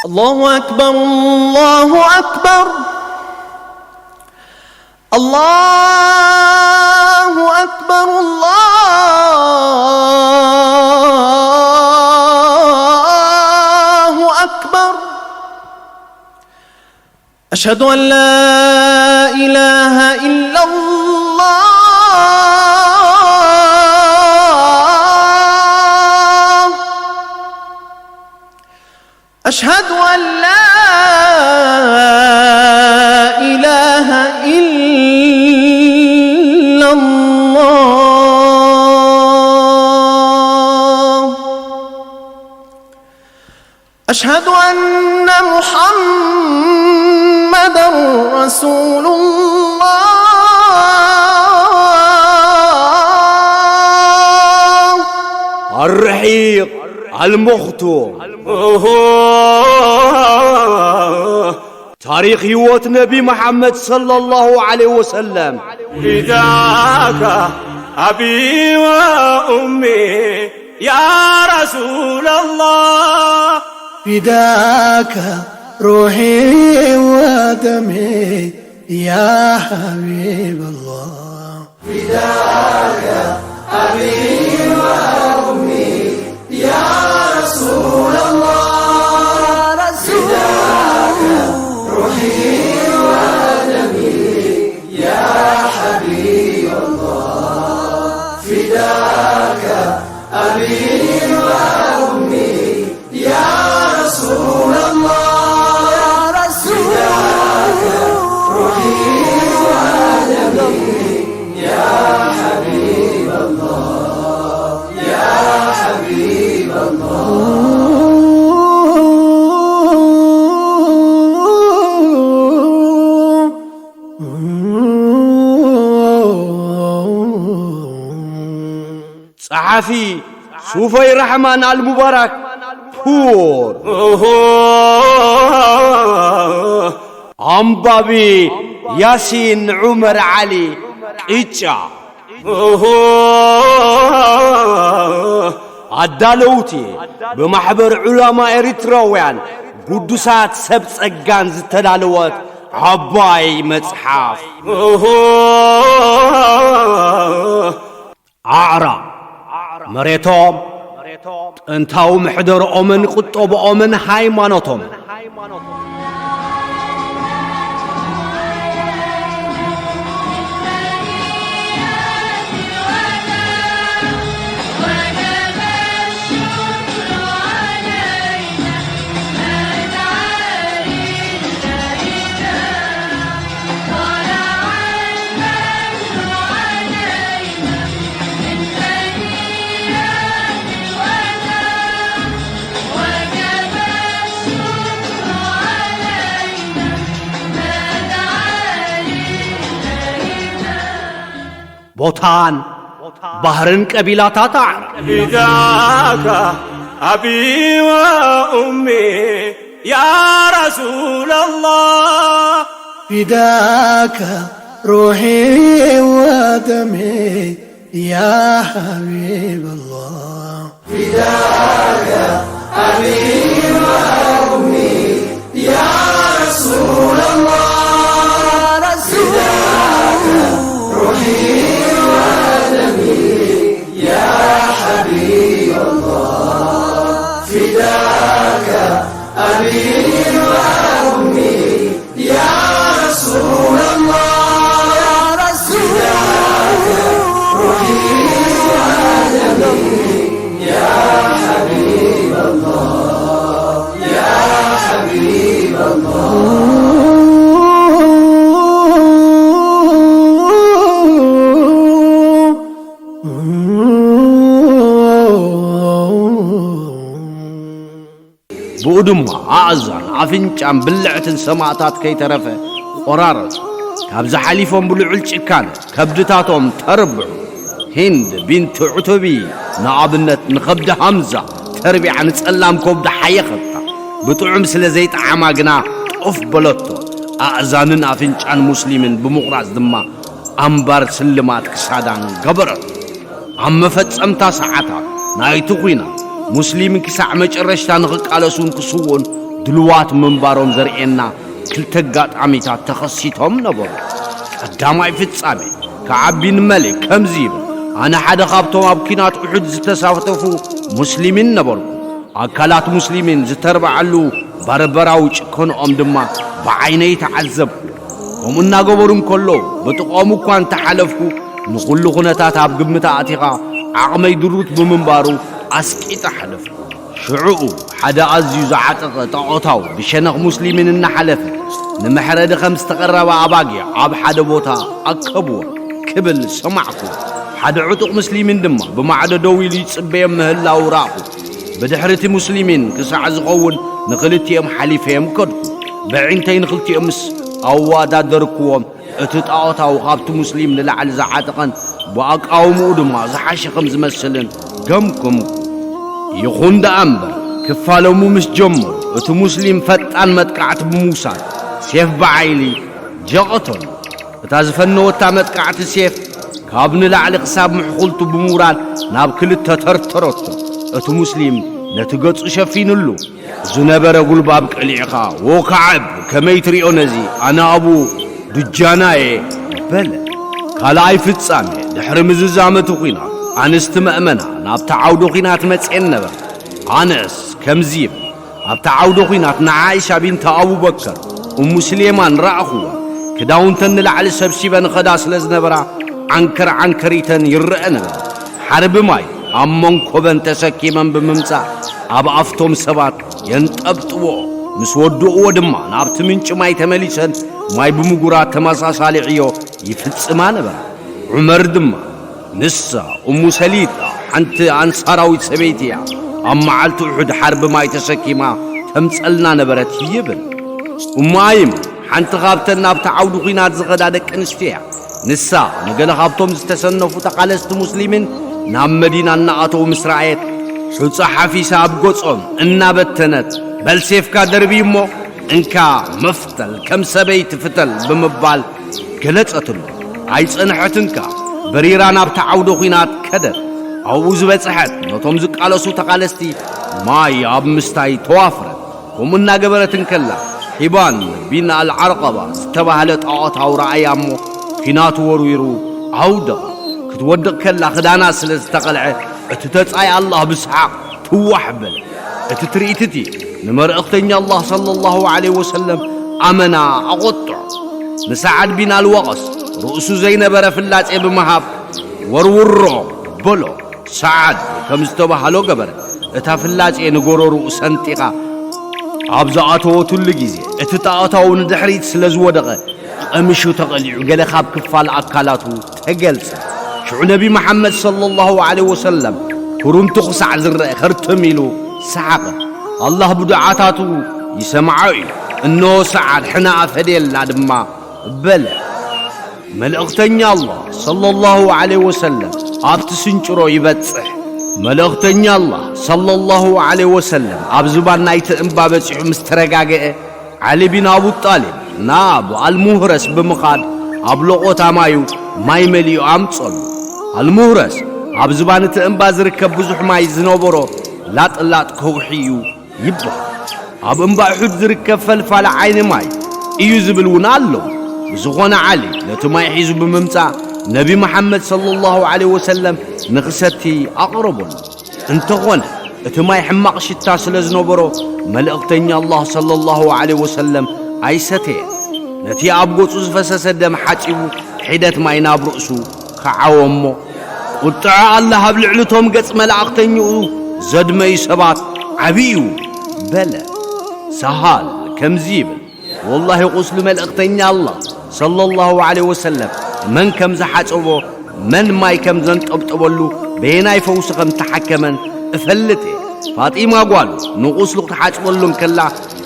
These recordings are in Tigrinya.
الله أكبر، الله أكبر، الله أكبر، الله أكبر. أشهد أن لا إله إلا الله. أشهد أن لا إله إلا الله. أشهد أن محمدا رسول الله. الرحيق المختوم. ታሪኽ ህይወት ነቢ መሓመድ ሰለላሁ ዐለይሂ ወሰለም። فداك أبي وأمي يا رسول الله. فداك روحي ودمي يا حبيب الله. فداك أبي وأمي يا رسول الله. فداك روحي ودمي يا حبيب الله. فداك أبي وأمي يا رسول الله. يا رسول الله. روحي ودمي يا حبيب الله، يا حبيب الله. ጸሓፊ ሱፈይ ራሕማን ኣልሙባራክ ፑር። ኣንባቢ ያሲን ዑመር ዓሊ ቅጫ። ኣዳለውቲ ብማሕበር ዑላማ ኤሪትራውያን ግዱሳት ሰብ ጸጋን ዝተዳለወት ዓባይ መጽሓፍ። ኣዕራብ፣ መሬቶም፣ ጥንታዊ ምሕደርኦምን ቁጠብኦምን ሃይማኖቶም። ቦታን ባህርን ቀቢላታት ኣዕራብ። فداك أبي وأمي يا رسول الله. فداك روحي ودمي يا حبيب الله. فداك أبي وأمي يا رسول الله. يا رسول الله. فداك روحي ودمي يا حبيب الله. فداك أبي وأمي يا رسول الله. يا رسول الله. روحي ودمي يا حبيب الله، يا حبيب الله. ብኡ ድማ ኣእዛን፣ ኣፍንጫን ብልዕትን ሰማእታት ከይተረፈ ቆራረጹ። ካብዚ ሓሊፎም ብልዑል ጭካነ ከብድታቶም ተርብዑ። ሂንድ ቢንት ዑቱቢ ንኣብነት ንኸብዲ ሃምዛ ተርቢዓ ንጸላም ከብዱ ሓየኸታ። ብጥዑም ስለ ዘይጠዓማ ግና ጦፍ በለቶ። ኣእዛንን ኣፍንጫን ሙስሊምን ብምቑራጽ ድማ ኣምባር ስልማት ክሳዳን ገበረቶ። ኣብ መፈጸምታ ሰዓታት ናይቲ ኲናት፣ ሙስሊም ክሳዕ መጨረሽታ ንኽቃለሱን ክስውኡን ድልዋት ምንባሮም ዘርእየና ክልተ ኣጋጣሚታት ተኸሲቶም ነበሩ። ቀዳማይ ፍጻሜ ክዓቢ ንመልእ ከምዚ ይብል። ኣነ ሓደ ካብቶም ኣብ ኲናት ኡሑድ ዝተሳተፉ ሙስሊሚን ነበርኩ። ኣካላት ሙስሊሚን ዝተርብዓሉ ባርበራዊ ጭከንኦም ድማ ብዓይነይ ተዓዘብኩ። ከምኡ እናገበሩ እንከለዉ ብጥቕኦም እኳ እንተሓለፍኩ፣ ንኹሉ ኩነታት ኣብ ግምት ኣእቲኻ ዓቕመይ ድሩት ብምንባሩ ኣስቂጠ ሓለፍኩ። ሽዕኡ ሓደ ኣዝዩ ዝዓጠቐ ጣዖታዊ ብሸነኽ ሙስሊሚን እናሓለፈ፣ ንመሕረዲ ከም ዝተቐረባ ኣባጊዕ ኣብ ሓደ ቦታ ኣከብወን ክብል ሰማዕኩ። ሓደ ዕጡቕ ሙስሊሚን ድማ ብማዕዶ ደው ኢሉ ይጽበዮም ምህላዉ ረኣኹ። ብድሕሪ እቲ ሙስሊሚን ክሳዕ ዝኸውን ንኽልቲኦም ሓሊፈዮም ከድኩ። በዒንተይ ንኽልቲኦም ምስ ኣወዳደርክዎም፣ እቲ ጣዖታዊ ካብቲ ሙስሊም ንላዕሊ ዝዓጠቐን ብኣቃውምኡ ድማ ዝሓሸ ከም ዝመስልን ገምገምኩ። ይኹን ደኣ እምበር፣ ክፋለሙ ምስ ጀመሩ፣ እቲ ሙስሊም ፈጣን መጥቃዕቲ ብምውሳድ፣ ሴፍ ብዓይሊ ጀቐተሉ። እታ ዝፈነወታ መጥቃዕቲ ሴፍ፣ ካብ ንላዕሊ ክሳብ ምሕኹልቱ ብምውራድ ናብ ክልተ ተርተረቶ። እቲ ሙስሊም ነቲ ገጹ ሸፊኑሉ ዝነበረ ጉልባብ ቀሊዕኻ፣ "ወ ከዓብ፣ ከመይ ትሪኦ ነዚ? ኣነ ኣቡ ዱጃና እየ" በለ። ካልኣይ ፍጻሜ፣ ድሕሪ ምዝዛም እቲ ኲናት፣ ኣንስቲ መእመና ናብቲ ዓውደ ኲናት መጺኤን ነበራ። ኣነስ ከምዚ ይብል፣ ኣብቲ ዓውደ ኲናት ንዓኢሻ ቢንት ኣቡበከር፣ ኡሙ ስሌማን ረኣኹዋ። ክዳውንተን ንላዕሊ ሰብሲበን ኸዳ ስለ ዝነበራ፣ ዓንከር ዓንከሪተን ይረአ ነበረ። ሓርቢ ማይ ኣብ መንኮበን ተሰኪመን ብምምጻእ፣ ኣብ ኣፍቶም ሰባት የንጠብጥዎ። ምስ ወድእዎ ድማ ናብቲ ምንጪ ማይ ተመሊሰን ማይ ብምጉራት ተመሳሳሊ ዕዮ ይፍጽማ ነበራ። ዑመር ድማ፣ ንሳ፣ ኡሙ ሰሊጣ፣ ሓንቲ ኣንሳራዊት ሰበይቲ እያ። ኣብ መዓልቲ ኡሑድ ሓርቢ ማይ ተሰኪማ ተምጸልና ነበረት ይብል። ኡሙ ኣይም፣ ሓንቲ ካብተን ናብቲ ዓውዲ ኲናት ዝኸዳ ደቂ ኣንስትዮ እያ። ንሳ፣ ንገለ ካብቶም ዝተሰነፉ ተቓለስቲ ሙስሊሚን ናብ መዲና እናኣተዉ ምስ ረኣየት፣ ሑጻ ሓፊሳ ኣብ ገጾም እናበተነት፣ "በል ሴፍካ ደርቢ እሞ፣ እንካ መፍተል፣ ከም ሰበይቲ ፍተል" ብምባል ገለጸትሉ። ኣይጸንሐትንካ፣ በሪራ ናብቲ ዓውደ ኲናት ከደት። ኣብኡ ዝበጽሐት፣ ነቶም ዝቃለሱ ተቓለስቲ ማይ ኣብ ምስታይ ተዋፍረት። ከምኡ እናገበረት እንከላ፣ ሒባን ቢን ኣልዓርቀባ ዝተባህለ ጣዖት ኣውረኣያ እሞ፣ ኲናት ወርዊሩ ኣውደቓ። ክትወድቕ ከላ ክዳና ስለ ዝተቐልዐ፣ እቲ ተጻይ ኣላህ ብሰሓቕ ትዋሕ በለ። እቲ ትርኢት እቲ ንመልእኽተኛ ኣላህ ሰለላሁ ዐለይሂ ወሰለም ኣመና ኣቖጥዖ። ንሰዓድ ቢን ኣልወቐስ ርእሱ ዘይነበረ ፍላጼ ብምሃብ፣ "ወርውሮ" በሎ። ሰዓድ ከም ዝተባህሎ ገበረ። እታ ፍላጼ ንጎረርኡ ሰንጢቓ ኣብ ዝኣተወትሉ ግዜ፣ እቲ ጣዖታዊ ንድሕሪት ስለ ዝወደቐ፣ ቀሚሹ ተቐሊዑ፣ ገለ ካብ ክፋል ኣካላቱ ተገልጸ። ሽዑ ነቢ መሓመድ ሰለላሁ ዐለይሂ ወሰለም ኩርምቱ ክሳዕ ዝረአ ከርትም ኢሉ ሰሓቐ። ኣላህ ብዱዓታቱ ይሰምዖ እዩ። እንሆ ሰዓድ ሕነ ኣፈድየልና ድማ በለ። መልእኽተኛ ኣላህ ሰለላሁ ዐለይሂ ወሰለም ኣብቲ ስንጭሮ ይበጽሕ። መልእኽተኛ ኣላህ ሰለላሁ ዐለይሂ ወሰለም ኣብ ዝባን ናይቲ እምባ በጺሑ ምስ ተረጋግአ፣ ዓሊ ቢን ኣቡ ጣሊብ ናብ ኣልሙህረስ ብምኻድ ኣብ ሎቖታ ማዩ ማይ መሊኡ ኣምጸሉ። ኣልሙህረስ ኣብ ዝባን እቲ እምባ ዝርከብ ብዙሕ ማይ ዝነበሮ ላጥላጥ ከውሒ እዩ ይበሃል። ኣብ እምባ እሑድ ዝርከብ ፈልፋሊ ዓይኒ ማይ እዩ ዝብል እውን ኣሎ። ብዝኾነ ዓሊ ነቲ ማይ ሒዙ ብምምጻእ ነቢ መሓመድ ሰለላሁ ዐለይሂ ወሰለም ንኽሰቲ ኣቕረበሉ። እንተኾነ እቲ ማይ ሕማቕ ሽታ ስለ ዝነበሮ መልእኽተኛ ኣላህ ሰለላሁ ዐለይሂ ወሰለም ኣይሰተየን። ነቲ ኣብ ገጹ ዝፈሰሰ ደም ሓጺቡ ሒደት ማይ ናብ ርእሱ ከዓወ እሞ፣ "ቁጥዐ ኣላህ ኣብ ልዕሊ እቶም ገጽ መላእኽተኛኡ ዘድመዩ ሰባት ዓቢ እዩ" በለ። ሰሃል ከምዚ ይብል፣ "ወላሂ ቁስሊ መልእኽተኛ ኣላህ ሰለላሁ ዐለይሂ ወሰለም መን ከም ዝሓጸቦ፣ መን ማይ ከም ዘንጠብጠበሉ፣ በየናይ ፈውሲ ከም ተሓከመን እፈልጥ እየ። ፋጢማ ጓሉ ንቁስሉ ክትሓጽበሉ እንከላ፣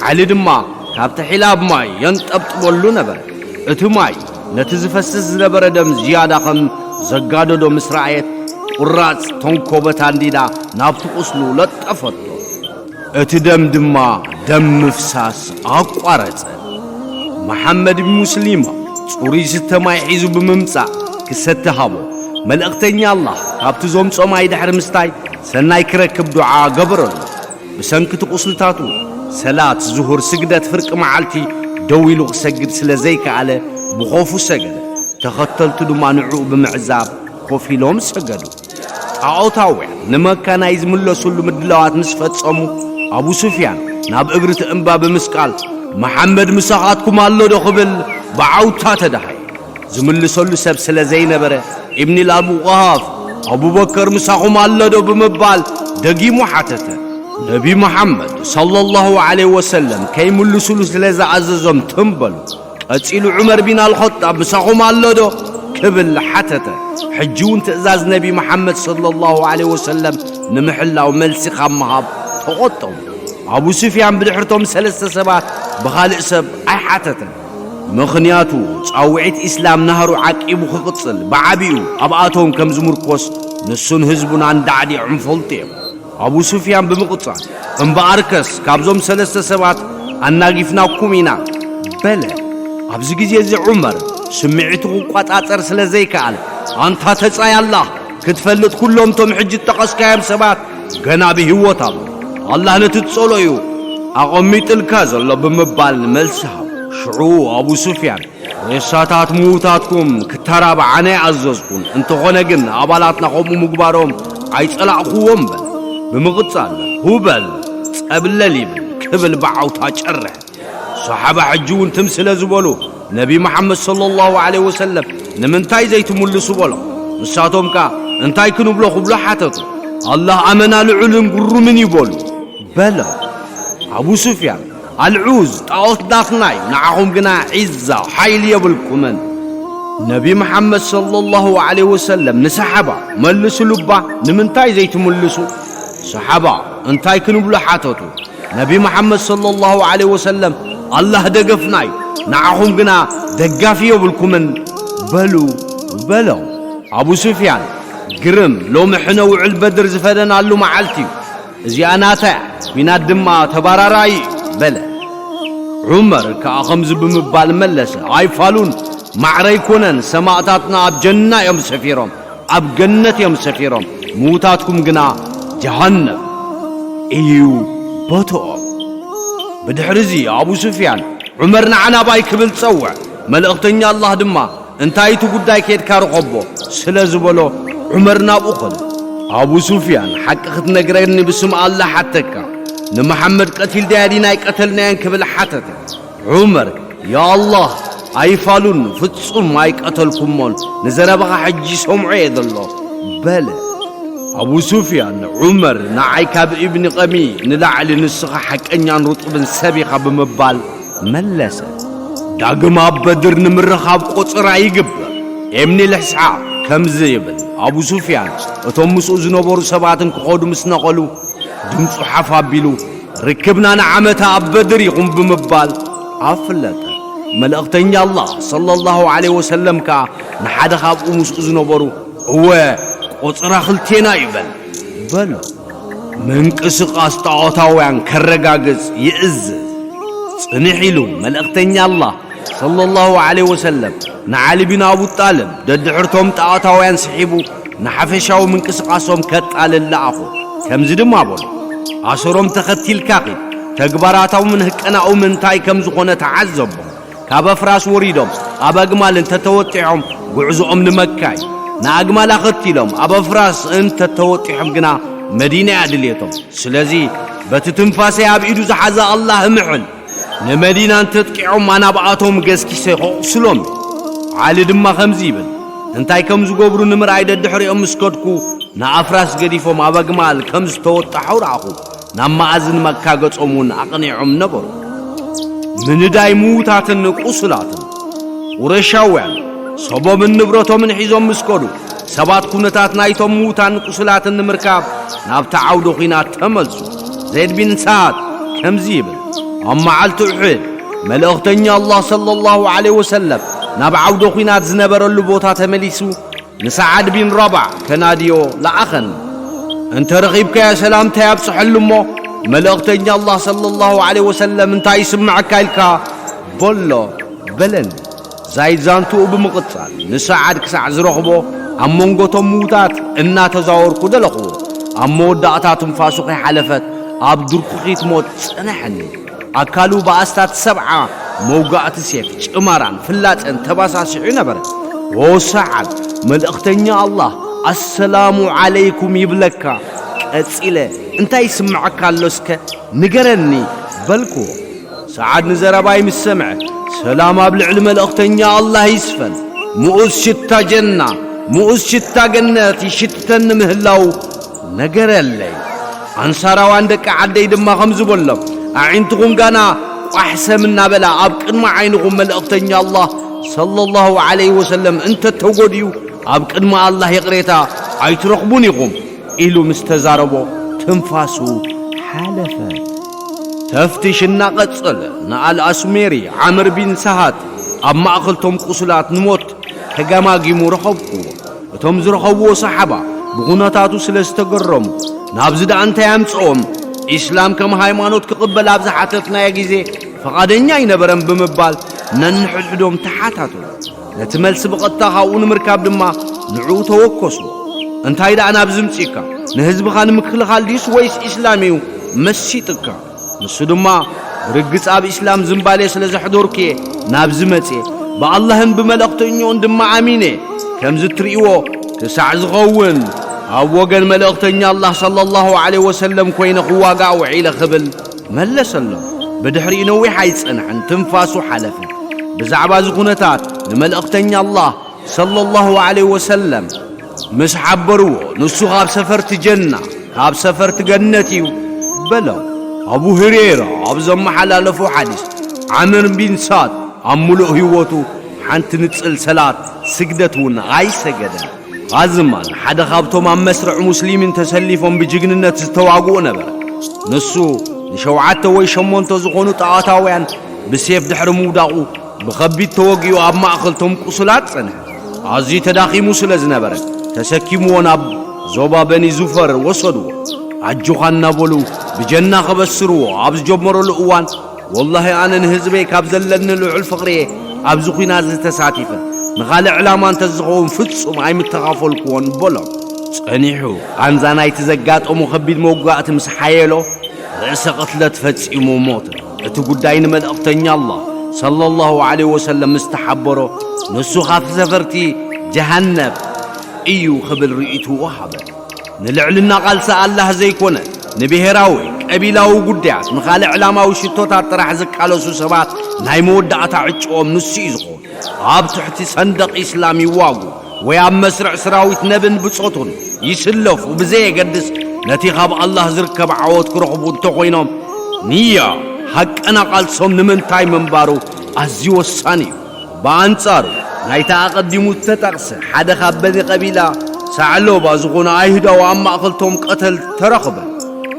ዓሊ ድማ ካብቲ ሒላብ ማይ የንጠብጥበሉ ነበረ። እቲ ማይ ነቲ ዝፈስስ ዝነበረ ደም ዝያዳ ከም ዘጋደዶ ምስ ረኣየት፣ ቁራጽ ተንኮበት ኣንዲዳ ናብቲ ቁስሉ ለጠፈቶ። እቲ ደም ድማ ደም ምፍሳስ ኣቋረጸ። መሓመድ ብን ሙስሊማ ጽሩይ ዝስተ ማይ ሒዙ ብምምጻእ ክሰቲ ሃቦ። መልእኽተኛ ኣላህ ካብቲ ዘምጾ ማይ ድሕሪ ምስታይ ሰናይ ክረክብ ዱዓ ገበረሉ። ብሰንኪ እቲ ቁስልታቱ፣ ሰላት ዙሁር ስግደት ፍርቂ መዓልቲ ደው ኢሉ ክሰግድ ስለ ዘይከኣለ፣ ብኾፉ ሰገደ። ተኸተልቱ ድማ ንዕኡ ብምዕዛብ ኮፍ ኢሎም ሰገዱ። ጣዖታውያን ንመካ ናይ ዝምለሱሉ ምድላዋት ምስ ፈጸሙ፣ ኣቡ ሱፍያን ናብ እግሪ እቲ እምባ ብምስቃል፣ "መሓመድ ምሳኻትኩም ኣሎ ዶ?" ክብል ብዓውታ ተደሃየ። ዝምልሰሉ ሰብ ስለ ዘይነበረ፣ ኢብኒ ላቡ ቐሃፍ፣ "ኣቡበከር ምሳኹም ኣሎ ዶ?" ብምባል ደጊሙ ሓተተ። ነቢ መሓመድ ሰለላሁ ዐለይሂ ወሰለም ከይምልሱሉ ስለ ዝኣዘዞም ትም በሉ። ቀጺሉ፣ "ዑመር ቢን ኣልኸጣብ ምሳኹም ኣሎ ዶ?" ክብል ሓተተ። ሕጂ እውን ትእዛዝ ነቢ መሓመድ ሰለላሁ ዐለይሂ ወሰለም ንምሕላው መልሲ ካብ ምሃብ ተቖጠቡ። ኣቡ ሱፍያን ብድሕርቶም ሰለስተ ሰባት ብኻልእ ሰብ ኣይሓተተን። ምኽንያቱ፣ ጻውዒት ኢስላም ናህሩ ዓቂቡ ክቕጽል፣ ብዓቢኡ ኣብኣቶም ከም ዝምርኮስ ንሱን ህዝቡን ኣንዳዕዲዖም ፈልጡ እዮም። ኣቡ ሱፍያን ብምቕጻል፣ "እምበኣርከስ ካብዞም ሰለስተ ሰባት ኣናጊፍናኩም ኢና" በለ። ኣብዚ ግዜ እዚ ዑመር ስምዒቱ ክቋጻጸር ስለ ዘይከኣለ፣ "ኣንታ ተጻይ ኣላህ፣ ክትፈልጥ ኩሎም እቶም ሕጂ እጠቐስካዮም ሰባት ገና ብህይወት ኣሎ። ኣላህ ነቲ ትጸልኦ እዩ ኣቐሚጥልካ ዘሎ" ብምባል መልሲ ሃቡ። ሽዑ ኣቡ ሱፍያን፣ "ሬሳታት ምዉታትኩም ክተራብዓ ናይ ኣዘዝኩን፣ እንተኾነ ግን ኣባላትና ከምኡ ምግባሮም ኣይጸላእኽዎም" በል። ብምቕጻል፣ "ሁበል፣ ጸብለል ይብል" ክብል ብዓውታ ጨርሐ። ሰሓባ ሕጂ እውን ትም ስለ ዝበሉ፣ ነቢ መሓመድ ሰለላሁ ዐለይሂ ወሰለም፣ "ንምንታይ ዘይትምልሱ?" በሎም። ንሳቶም ከኣ፣ "እንታይ ክንብሎ?" ክብሉ ሓተቱ። "ኣላህ ኣመና ልዑልን ግሩምን እዩ" በሉ። በሎም። ኣቡ ሱፍያን፣ "ኣልዑዝ ጣዖት ናትና እዩ፣ ንዓኹም ግና ዒዛ፣ ሓይሊ፣ የብልኩምን።" ነቢ መሓመድ ሰለላሁ ዐለይሂ ወሰለም ንሰሓባ፣ "መልስሉ እባ፣ ንምንታይ ዘይትምልሱ?" ሰሓባ እንታይ ክንብሎ ሓተቱ። ነቢ መሓመድ ሰለላሁ ዐለይሂ ወሰለም፣ "ኣላህ ደገፍና እዩ፣ ንዓኹም ግና ደጋፊ የብልኩምን" በሉ በሎም። ኣቡ ሱፍያን፣ "ግርም፣ ሎሚ ሕነ ውዕል በድር ዝፈደናሉ መዓልቲ እዩ። እዚኣ ናታ እያ፣ ኲናት ድማ ተባራራይ እዩ" በለ። ዑመር ከኣ ከምዚ ብምባል መለሰ፣ "ኣይፋሉን፣ ማዕረ ኣይኮነን፣ ሰማእታትና ኣብ ጀና እዮም ሰፊሮም፣ ኣብ ገነት እዮም ሰፊሮም፣ ምዉታትኩም ግና ጀሃነም እዩ ቦትኦም።" ብድሕርዚ ኣቡ ሱፍያን፣ "ዑመር ንዓ ናባይ" ክብል ጸውዐ። መልእኽተኛ ኣላህ ድማ፣ "እንታይ እቲ ጉዳይ? ኬድካ ርኸቦ" ስለ ዝበሎ፣ ዑመር ናብኡ ኸደ። ኣቡ ሱፍያን፣ "ሓቂ ክትነግረኒ ብስም ኣላህ ሓተካ፣ ንመሓመድ ቀቲልናዮ ዲና ኣይቀተልናዮን?" ክብል ሓተተ። ዑመር፣ "ያ ኣላህ፣ ኣይፋሉን፣ ፍጹም ኣይቀተልኩሞን፣ ንዘረባኻ ሕጂ ሰምዖ እየ ዘሎ" በለ። ኣቡ ሱፍያን፣ "ዑመር ንዓይ ካብ ኢብኒ ቀሚ ንላዕሊ ንስኻ ሓቀኛን ርጡብን ሰብ ኢኻ" ብምባል መለሰ። ዳግም ኣብ በድር ንምርኻብ ቆጸራ ይግበር። ኢብኒ ልሕስሓ ከምዚ ይብል፣ ኣቡ ሱፍያን እቶም ምስኡ ዝነበሩ ሰባትን ክኸዱ ምስ ነቐሉ፣ ድምፁ ሓፍ ኣቢሉ፣ "ርክብና ንዓመታ ኣብ በድር ይኹን" ብምባል ኣፍለጠ። መልእኽተኛ ኣላህ ሰለላሁ ዐለይሂ ወሰለም ከኣ ንሓደ ካብኡ ምስኡ ዝነበሩ፣ "እወ፣ ቆጽራ ክልቴና እዩ" በል፣ በሎ። ምንቅስቓስ ጣዖታውያን ከረጋግጽ ይእዝዝ። ጽንሕ ኢሉ መልእኽተኛ ኣላህ ሰለላሁ ዐለይሂ ወሰለም ንዓሊ ቢን ኣቡ ጣልብ ደድሕርቶም ጣዖታውያን ስሒቡ ንሓፈሻዊ ምንቅስቓሶም ከጣልል ለኣኾ። ከምዚ ድማ በሎ፣ "ኣሰሮም ተኸቲልካ ኺድ፣ ተግባራቶምን ህቀናኦምን እንታይ ከም ዝኾነ ተዓዘቦም። ካብ ኣፍራስ ወሪዶም ኣብ ኣግማል እንተተወጢሖም ጉዕዞኦም ንመካ እዩ። ንኣግማል ኣኸቲሎም ኣብ ኣፍራስ እንተተወጢሖም ግና መዲና እያ ድልየቶም። ስለዚ በቲ ትንፋሰይ ኣብ ኢዱ ዝሓዘ ኣላህ እምሕል። ንመዲና እንተጥቂዖም ኣናብኣቶም ገስኪሰ ከቑስሎም እዩ።" ዓሊ ድማ ከምዚ ይብል፣ "እንታይ ከም ዝገብሩ ንምርኣይ ደድሕሪኦም ምስ ከድኩ፣ ንኣፍራስ ገዲፎም ኣብ ኣግማል ከም ዝተወጣሑ ረኣኹ። ናብ መኣዝን መካ ገጾም እውን ኣቕኒዖም ነበሩ። ምንዳይ ምዉታትን ቁሱላትን።" ቁረሻውያን ሰቦምን ንብረቶምን ሒዞም ምስ ከዱ፣ ሰባት ኩነታት ናይቶም ምዉታን ቁሱላትን ንምርካብ ናብቲ ዓውደ ኲናት ተመልሱ። ዘይድ ቢን ሰዓድ ከምዚ ይብል፣ ኣብ መዓልቲ ኡሑድ መልእኽተኛ ኣላህ ሰለላሁ ዐለይሂ ወሰለም ናብ ዓውደ ኲናት ዝነበረሉ ቦታ ተመሊሱ ንሰዓድ ቢን ረባዕ ከናድዮ ለኣኸን። "እንተ ረኺብካዮ ሰላምታይ ኣብጽሐሉ እሞ፣ መልእኽተኛ ኣላህ ሰለላሁ ዐለይሂ ወሰለም እንታይ ይስምዐካ?" ኢልካ በሎ በለኒ። ዛይድ ዛንትኡ ብምቕጻል፣ ንሰዓድ ክሳዕ ዝረኽቦ ኣብ መንጎ እቶም ምዉታት እናተዛወርኩ ደለኽዎ። ኣብ መወዳእታ ትንፋሱ ከይሓለፈት፣ ኣብ ድርኩኺት ሞት ጸንሐኒ። ኣካሉ ብኣስታት ሰብዓ መውጋእቲ ሴፍ፣ ጭማራን ፍላጸን ተባሳሲዑ ነበረ። ኦ ሰዓድ፣ መልእኽተኛ ኣላህ ኣሰላሙ ዓለይኩም ይብለካ። ቀጺለ፣ እንታይ ይስምዓካ ኣሎ እስከ ንገረኒ በልኩዎ። ሰዓድ ንዘረባይ ምስ ሰምዐ፣ ሰላም ኣብ ልዕሊ መልእኽተኛ ኣላህ ይስፈን፣ ምኡዝ ሽታ ጀና፣ ምኡዝ ሽታ ገነት ይሽትተኒ ምህላው ነገረለይ። ኣንሳራውያን ደቂ ዓደይ ድማ ከምዚ በሎም፣ ኣዒንትኹም ጋና ቋሕ ሰም እናበላ ኣብ ቅድሚ ዓይንኹም መልእኽተኛ ኣላህ ሰለላሁ ዐለይሂ ወሰለም እንተተጎድዩ ኣብ ቅድሚ ኣላህ ይቕሬታ ኣይትረኽቡን ኢኹም ኢሉ ምስ ተዛረቦ ትንፋሱ ሓለፈ። ተፍትሽ እናቐጸለ ንኣል ኣስሜሪ ዓምር ቢን ሳሃት ኣብ ማእኸልቶም ቁሱላት ንሞት ተገማጊሙ ረኸብኩዎ። እቶም ዝረኸብዎ ሰሓባ ብኹነታቱ ስለ ዝተገረሙ፣ ናብዚ ደኣ እንታይ ኣምጽኦም? ኢስላም ከም ሃይማኖት ክቕበል ኣብ ዝሓተትናዮ ግዜ ፍቓደኛ ኣይነበረን ብምባል ነንሕድሕዶም ተሓታተሉ። ነቲ መልሲ ብቐጥታ ካብኡ ንምርካብ ድማ ንዕኡ ተወከሱ። እንታይ ደኣ ናብዚ ምጺእካ? ንህዝብኻ ንምክልኻል ድዩስ ወይስ ኢስላም እዩ መሲጥካ? ንሱ ድማ ብርግጽ ኣብ ኢስላም ዝምባሌ ስለ ዘሕደርኩ'የ ናብዚ መጽየ። ብኣላህን ብመልእኽተኛኡን ድማ ኣሚነ። ከምዚ እትርእይዎ ክሳዕ ዝኸውን ኣብ ወገን መልእኽተኛ ኣላህ ሰለላሁ ዐለይሂ ወሰለም ኮይነ ክዋጋእ ውዒለ ክብል መለሰሎም። ብድሕሪኡ ነዊሕ ኣይጸንሐን፣ ትንፋሱ ሓለፈ። ብዛዕባ እዚ ኩነታት ንመልእኽተኛ ኣላህ ሰለላሁ ዐለይሂ ወሰለም ምስ ሓበርዎ፣ ንሱ ካብ ሰፈርቲ ጀና፣ ካብ ሰፈርቲ ገነት እዩ በሎም። ኣቡ ሁሬራ ኣብ ዘመሓላለፎ ሓዲስ፣ ዓምር ቢን ሳድ ኣብ ምሉእ ህይወቱ ሓንቲ ንጽል ሰላት ስግደት እውን ኣይሰገደን። ቓዝማን ሓደ ካብቶም ኣብ መስርዕ ሙስሊሚን ተሰሊፎም ብጅግንነት ዝተዋግኡ ነበረ። ንሱ ንሸውዓተ ወይ ሸሞንተ ዝኾኑ ጣዖታውያን ብሴፍ ድሕሪ ምውዳቑ ብኸቢድ ተወጊኡ ኣብ ማእኸልቶም ቁሱላት ጸንሐ። ኣዝዩ ተዳኺሙ ስለ ዝነበረ ተሰኪምዎ ናብ ዞባ በኒ ዙፈር ወሰድዎ። ኣጆኻ እናበሉ ብጀና ከበስርዎ ኣብ ዝጀመረሉ እዋን፣ ወላሂ ኣነ ንህዝበይ ካብ ዘለኒ ልዑል ፍቕሪ'የ ኣብዚ ኲናት ዝተሳቲፈ። ንኻልእ ዕላማ እንተዝኸውን ፍጹም ኣይምተኻፈልኩዎን በሎም። ጸኒሑ ቃንዛ ናይቲ ዘጋጠሞ ከቢድ መውጋእቲ ምስ ሓየሎ፣ ርእሰ ቅትለት ፈጺሙ ሞተ። እቲ ጉዳይ ንመልእኽተኛ ኣላህ ሰለላሁ ዐለይሂ ወሰለም ምስ ተሓበሮ፣ ንሱ ካብ ሰፈርቲ ጀሃነብ እዩ ክብል ርእይትኡ ሃበ። ንልዕልና ቃልሲ ኣላህ ዘይኮነ፣ ንብሄራዊ ቀቢላዊ ጉዳያት፣ ንኻልእ ዕላማዊ ሽቶታት ጥራሕ ዝቃለሱ ሰባት ናይ መወዳእታ ዕጭኦም ንሱ እዩ ዝኾን። ኣብ ትሕቲ ሰንደቕ ኢስላም ይዋጉ ወይ ኣብ መስርዕ ስራዊት ነብን ብጾቱን ይስለፉ ብዘየገድስ፣ ነቲ ካብ ኣላህ ዝርከብ ዓወት ክረኽቡ እንተኾይኖም፣ ንያ፣ ሃቀና ቃልሶም ንምንታይ ምንባሩ ኣዝዩ ወሳኒ እዩ። ብኣንጻሩ፣ ናይታ ኣቐዲሙ ዝተጠቕሰ ሓደ ካብ በኒ ቀቢላ ሳዕሎባ ዝኾነ ኣይሁዳዊ ኣብ ማእከልቶም ቀተል ተረኽበ።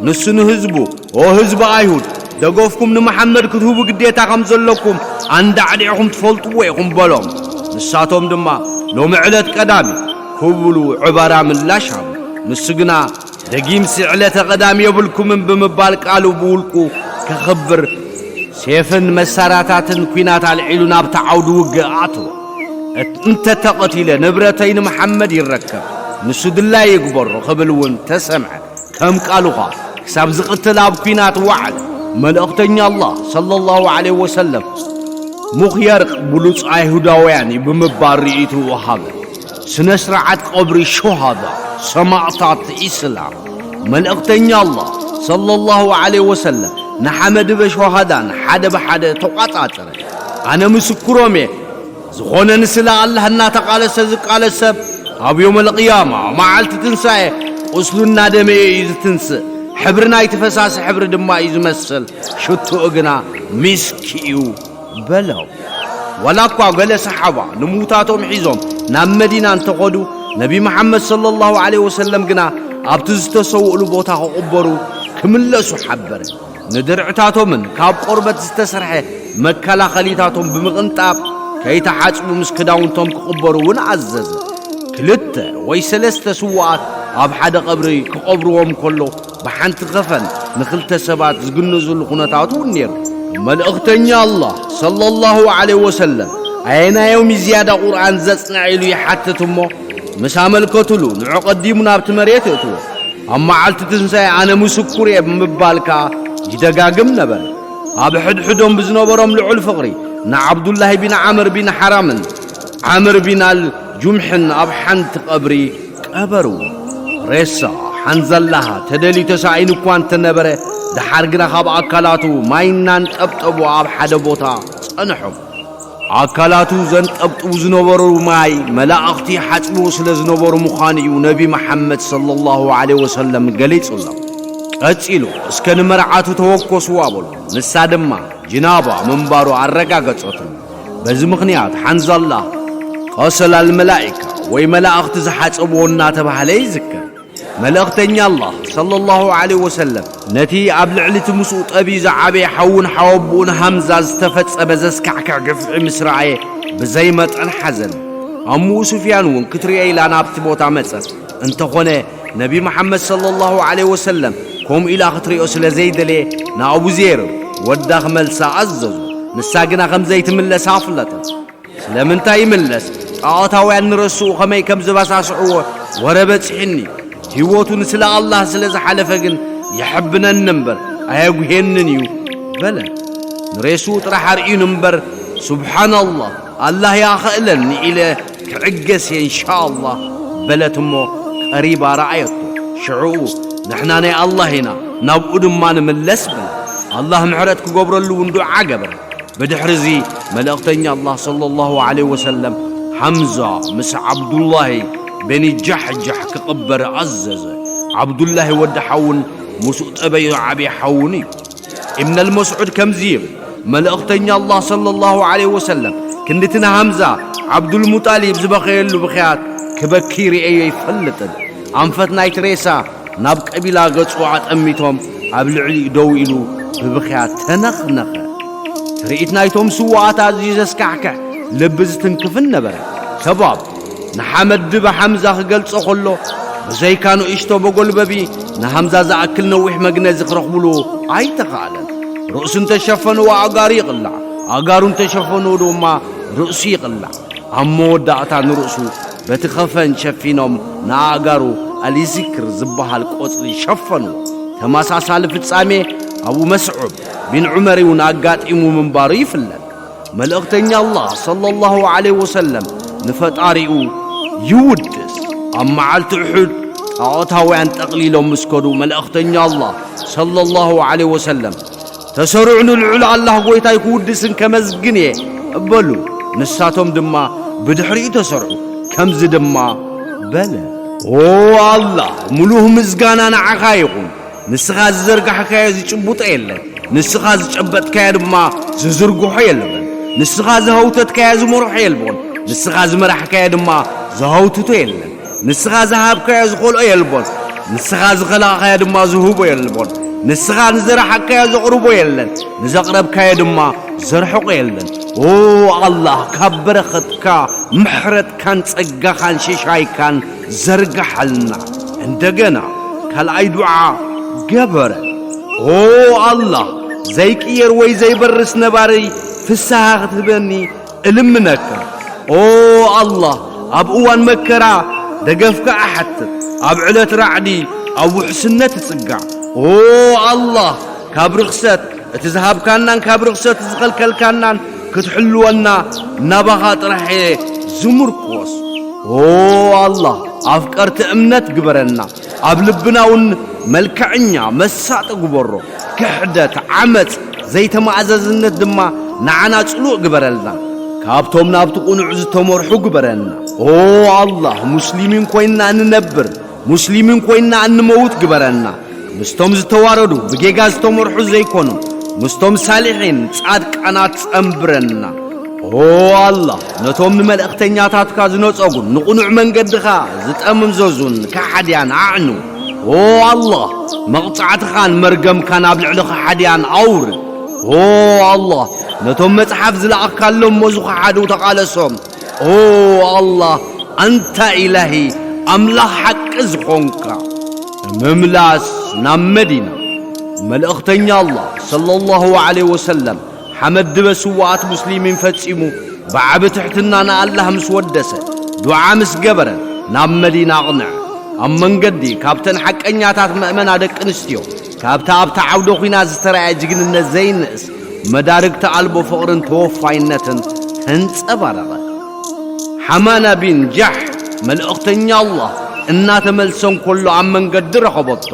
ንሱ ንህዝቡ፣ "ኦ ህዝቢ ኣይሁድ፣ ደገፍኩም ንመሓመድ ክትህቡ ግዴታ ከም ዘለኩም ኣንዳዕዲዕኹም ትፈልጥዎ ኢኹም" በሎም። ንሳቶም ድማ፣ "ሎሚ ዕለት ቀዳም እዩ" ክብሉ ዕባራ ምላሽ ሃቡ። ንሱ ግና፣ "ደጊምሲ ዕለተ ቀዳም የብልኩምን" ብምባል ቃሉ ብውልቁ ከኽብር ሴፍን መሳርያታትን ኲናት ኣልዒሉ ናብቲ ዓውዲ ውግእ ኣተወ። እት-፣ "እንተ ተቐቲለ ንብረተይ ንመሓመድ ይረከብ፣ ንሱ ድላይ ይግበሮ" ክብል እውን ተሰምዐ። ከም ቃሉ ኸኣ ክሳብ ዝቕተል ኣብ ኲናት ወዓለ። መልእኽተኛ ኣላህ ሰለላሁ ዐለይሂ ወሰለም "ሙኽየርቕ ብሉጽ ኣይሁዳውያን እዩ" ብምባል ርእይትኡ ሃበ። ስነ ስርዓት ቀብሪ ሹሃዳ፣ ሰማእታት ኢስላም። መልእኽተኛ ኣላህ ሰለላሁ ዐለይሂ ወሰለም ንሓመድ በሹሃዳን ሓደ ብሓደ ተቋጻጸረ። ኣነ ምስክሮም እየ። ዝኾነ ንስለ ኣላህ እናተቓለሰ ዝቃለስ ሰብ፣ ኣብ ዮመል ቅያማ፣ መዓልቲ ትንሳኤ፣ ቁስሉ እናደመየ እዩ ዝትንስእ። ሕብሪ ናይቲ ፈሳሲ ሕብሪ ድማ እዩ ዝመስል። ሽትኡ ግና ሚስክ እዩ በሎም። ዋላ እኳ ገለ ሰሓባ ንምዉታቶም ሒዞም ናብ መዲና እንተኸዱ፣ ነቢ መሓመድ ሰለላሁ ዐለይሂ ወሰለም ግና ኣብቲ ዝተሰውእሉ ቦታ ክቕበሩ ክምለሱ ሓበረ። ንድርዕታቶምን ካብ ቆርበት ዝተሰርሐ መከላኸሊታቶም ብምቕንጣብ፣ ከይተሓጽቡ ምስ ክዳውንቶም ክቕበሩ እውን ኣዘዘ። ክልተ ወይ ሰለስተ ስዉኣት ኣብ ሓደ ቀብሪ ክቐብርዎም ከሎ፣ ብሓንቲ ከፈን ንኽልተ ሰባት ዝግነዝሉ ኩነታት እውን ነይሩ። መልእኽተኛ ኣላህ ሰለላሁ ዐለይሂ ወሰለም ኣየናዮም እዩ ዝያዳ ቁርኣን ዘጽንዕ ኢሉ ይሓትት እሞ፣ ምስ ኣመልከቱሉ ንዑ ቀዲሙ ናብቲ መሬት የእትዎ። ኣብ መዓልቲ ትንሳኤ ኣነ ምስኩር እየ ብምባል ከኣ ይደጋግም ነበረ። ኣብ ሕድሕዶም ብዝነበሮም ልዑል ፍቕሪ ንዓብዱላሂ ቢን ዓምር ቢን ሓራምን ዓምር ቢን ኣል ጁምሕን ኣብ ሓንቲ ቀብሪ ቀበርዎ። ሬሳ ሓንዘላህ ተደልዩ ተሳኢኑ እኳ እንተነበረ፣ ደሓር ግና ካብ ኣካላቱ ማይ እናንጠብጠቡ ኣብ ሓደ ቦታ ጸንሖም። ኣካላቱ ዘንጠብጥቡ ዝነበሩ ማይ መላእኽቲ ሓጽብዎ ስለ ዝነበሩ ምዃኑ እዩ ነቢ መሓመድ ሰለላሁ ዐለይሂ ወሰለም ገሊጹሎም። ቀጺሉ፣ "እስከ ንመርዓቱ ተወኮስዋ" በሎ። ንሳ ድማ ጅናባ ምንባሩ ኣረጋገጸትሉ። በዚ ምኽንያት ሓንዛላ ቀሰላል መላኢካ ወይ መላእኽቲ ዝሓጸብዎ እናተባህለ ይዝከር። መልእኽተኛ ኣላህ ሰለላሁ ዐለይሂ ወሰለም ነቲ ኣብ ልዕሊ እቲ ምስኡ ጠብዩ ዝዓበየ ሓውን ሓወቦኡን ሃምዛ ዝተፈጸመ ዘስካሕክሕ ግፍዒ ምስ ረኣየ ብዘይ መጠን ሓዘነ። ኣሙኡ ሱፍያን እውን ክትርእዮ ኢላ ናብቲ ቦታ መጸት። እንተኾነ ነቢ መሓመድ ሰለላሁ ዐለይሂ ወሰለም ከምኡ ኢላ ክትርእዮ ስለ ዘይደለየ ንኣቡ ዜር ወዳ ክመልሳ ኣዘዞ። ንሳ ግና ከም ዘይትምለስ ኣፍለጠት። ስለምንታይ ይምለስ? ጣዖታውያን ንረስኡ ኸመይ ከም ዝበሳስዕዎ ወረ በጺሑኒ። ህይወቱ ንስለ ኣላህ ስለ ዝሓለፈ ግን የሐብነኒ እምበር ኣየጉሄንን እዩ በለ። ንሬስኡ ጥራሕ ኣርእዩን እምበር፣ ሱብሓናላህ፣ ኣላህ ይኣኸእለኒ ኢለ ክዕገስ እየ እንሻኣላህ በለት እሞ ቀሪባ ረኣየቶ። ሽዕኡ ንሕና ናይ ኣላህ ኢና፣ ናብኡ ድማ ንምለስ በለ። ኣላህ ምሕረት ክገብረሉ እውን ዱዓ ገበረ። ብድሕሪ እዚ መልእኽተኛ ኣላህ ሰለላሁ ዐለይሂ ወሰለም ሓምዛ ምስ ዓብዱላሂ ቤኒ ጃሕጃሕ ክቕበር ኣዘዘ። ዓብዱላሂ ወዲ ሓውን ምስኡ ጠበዩ ዓብዪ ሓውን እዩ። ኢብነል መስዑድ ከምዚ ይብል፣ መልእኽተኛ ኣላህ ሰለላሁ ዐለይሂ ወሰለም ክንድቲ ንሃምዛ ዓብዱልሙጣሊብ ዝበኸየሉ ብኽያት ክበኪ ርእየዮ ኣይፈልጥን። ኣንፈት ናይቲ ሬሳ ናብ ቀቢላ ገጹ ኣጠሚቶም ኣብ ልዕሊኡ ደው ኢሉ ብብኽያት ተነኽነኸ። ትርኢት ናይቶም ስዉኣት ኣዝዩ ዘስካሕክሕ ልቢ ዝትንክፍን ነበረ። ከባብ ንሓመድ ድበ ሓምዛ ክገልጾ ከሎ ብዘይካ ንእሽቶ መጎልበቢ ንሃምዛ ዝኣክል ነዊሕ መግነዚ ክረኽብሉ ኣይተኻእለን። ርእሱ እንተሸፈንዎ ኣእጋሩ ይቕላዕ፣ ኣእጋሩ እንተሸፈንዎ ድማ ርእሱ ይቕላዕ። ኣብ መወዳእታ ንርእሱ በቲ ኸፈን ሸፊኖም ንኣእጋሩ ኣልይዝክር ዝበሃል ቆጽሊ ሸፈንዎ። ተመሳሳሊ ፍጻሜ ኣቡ መስዑብ ቢን ዑመር እውን ኣጋጢሙ ምንባሩ ይፍለጥ። መልእኽተኛ ኣላህ ሰለላሁ ዐለይሂ ወሰለም ንፈጣሪኡ ይውድስ። ኣብ መዓልቲ እሑድ ጣዖታውያን ጠቕሊሎም ምስ ከዱ መልእኽተኛ ኣላህ ሰለላሁ ዐለይሂ ወሰለም፣ "ተሰርዑ ንልዑል ኣላህ ጎይታይ ክውድስን ከመስግን እየ" በሉ። ንሳቶም ድማ ብድሕሪኡ ተሰርዑ። ከምዚ ድማ በለ፣ "ኦ ኣላህ፣ ምሉእ ምስጋና ንዓኻ ይኹን። ንስኻ ዝዘርጋሕካዮ ዝጭብጦ የለን፣ ንስኻ ዝጨበጥካዮ ድማ ዝዝርግሖ የልቦን። ንስኻ ዝሃውተትካዮ ዝመርሖ የልቦን፣ ንስኻ ዝመራሕካዮ ድማ ዝሃውትቶ የለን። ንስኻ ዝሃብካዮ ዝኸልኦ የልቦን፣ ንስኻ ዝኸላእካዮ ድማ ዝህቦ የልቦን። ንስኻ ንዘርሓካዮ ዘቕርቦ የለን፣ ንዘቕረብካዮ ድማ ዘርሕቆ የለን። ኦ ኣላህ፣ ካብ በረኸትካ፣ ምሕረትካን ጸጋኻን ሽሻይካን ዘርግሓልና። እንደገና ካልኣይ ዱዓ ገበረ። ኦ ኣላህ፣ ዘይቅየር ወይ ዘይበርስ ነባሪ ፍስሃ ክትህበኒ እልምነካ። ኦ ኣላህ፣ ኣብ እዋን መከራ ደገፍካ እሓትት፣ ኣብ ዕለት ራዕዲ ኣብ ውሕስነት እጽጋዕ። ኦ ኣላህ፣ ካብ ርኽሰት እቲ ዝሃብካናን ካብ ርኽሰት ዝኸልከልካናን ክትሕልወና ናባኻ ጥራሕ እየ ዝምርኮስ። ኦ ኣላህ፣ ኣፍቀርቲ እምነት ግበረና። ኣብ ልብና እውን መልክዐኛ መሳጢ ግበሮ። ክሕደት፣ ዓመጽ፣ ዘይተማእዛዝነት ድማ ንዓና ጽሉእ ግበረልና። ካብቶም ናብቲ ቅኑዕ ዝተመርሑ ግበረና። ኦ ኣላህ፣ ሙስሊሚን ኮይንና እንነብር፣ ሙስሊሚን ኮይንና እንመውት ግበረና። ምስቶም ዝተዋረዱ፣ ብጌጋ ዝተመርሑ ዘይኮኑ፣ ምስቶም ሳሊሒን ጻድቃናት ጸንብረና። ኦ ኣላህ፣ ነቶም ንመልእኽተኛታትካ ዝነጸጉን ንቕኑዕ መንገድኻ ዝጠምዘዙን ከሓድያን ኣዕኑ። ኦ ኣላህ፣ መቕጻዕትኻን መርገምካን ኣብ ልዕሊ ከሓድያን ኣውርድ። ኦ ኣላህ፣ ነቶም መጽሓፍ ዝለኣኽካሎም እሞ ዝኸሓዱ ተቓለሶም። ኦ ኣላህ፣ ኣንታ ኢላሂ፣ ኣምላኽ ሓቂ ዝኾንካ። ምምላስ ናብ መዲና። መልእኽተኛ ኣላህ ሰለላሁ ዐለይሂ ወሰለም ሓመድ ድበ ስውኣት ሙስሊሚን ፈጺሙ ብዓቢ ትሕትና ንኣላህ ምስ ወደሰ፣ ዱዓ ምስ ገበረ ናብ መዲና ኣቕንዐ። ኣብ መንገዲ ካብተን ሓቀኛታት መእመና ደቂ ኣንስትዮ፣ ካብታ ኣብታ ዓውደ ኹናት ዝተራእየ ጅግንነት ዘይንእስ፣ መዳርግቲ ኣልቦ ፍቕርን ተወፋይነትን ተንጸባረቐ። ሓማና ቢን ጃሕ መልእኽተኛ ኣላህ እናተመልሰ እንከሎ ኣብ መንገዲ ረኸበቶ።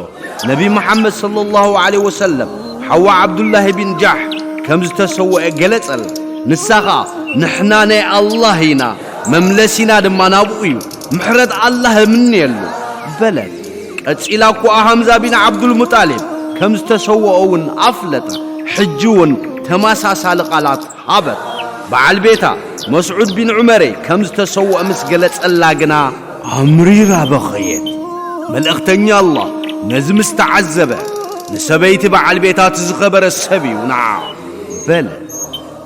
ነቢ መሓመድ ሰለላሁ ዐለይሂ ወሰለም ሓዋ ዓብዱላሂ ቢን ጃሕ ከም ዝተሰወአ ገለጸላ። ንሳ ኸኣ፣ "ንሕና ናይ ኣላህ ኢና፣ መምለሲና ድማ ናብኡ እዩ፣ ምሕረት ኣላህ እምንየሉ" በለት። ቀጺላ እኳ ሃምዛ ቢን ዓብዱል ሙጣሊብ ከም ዝተሰወኦ እውን ኣፍለጠ። ሕጂ እውን ተመሳሳሊ ቃላት ሃበት። በዓል ቤታ መስዑድ ቢን ዑመረይ ከም ዝተሰወአ ምስ ገለጸላ ግና ኣምሪራ በኸየት። መልእኽተኛ ኣላህ ነዚ ምስ ተዓዘበ፣ "ንሰበይቲ በዓል ቤታ እቲ ዝኸበረ ሰብ እዩ ንዓ" በለ።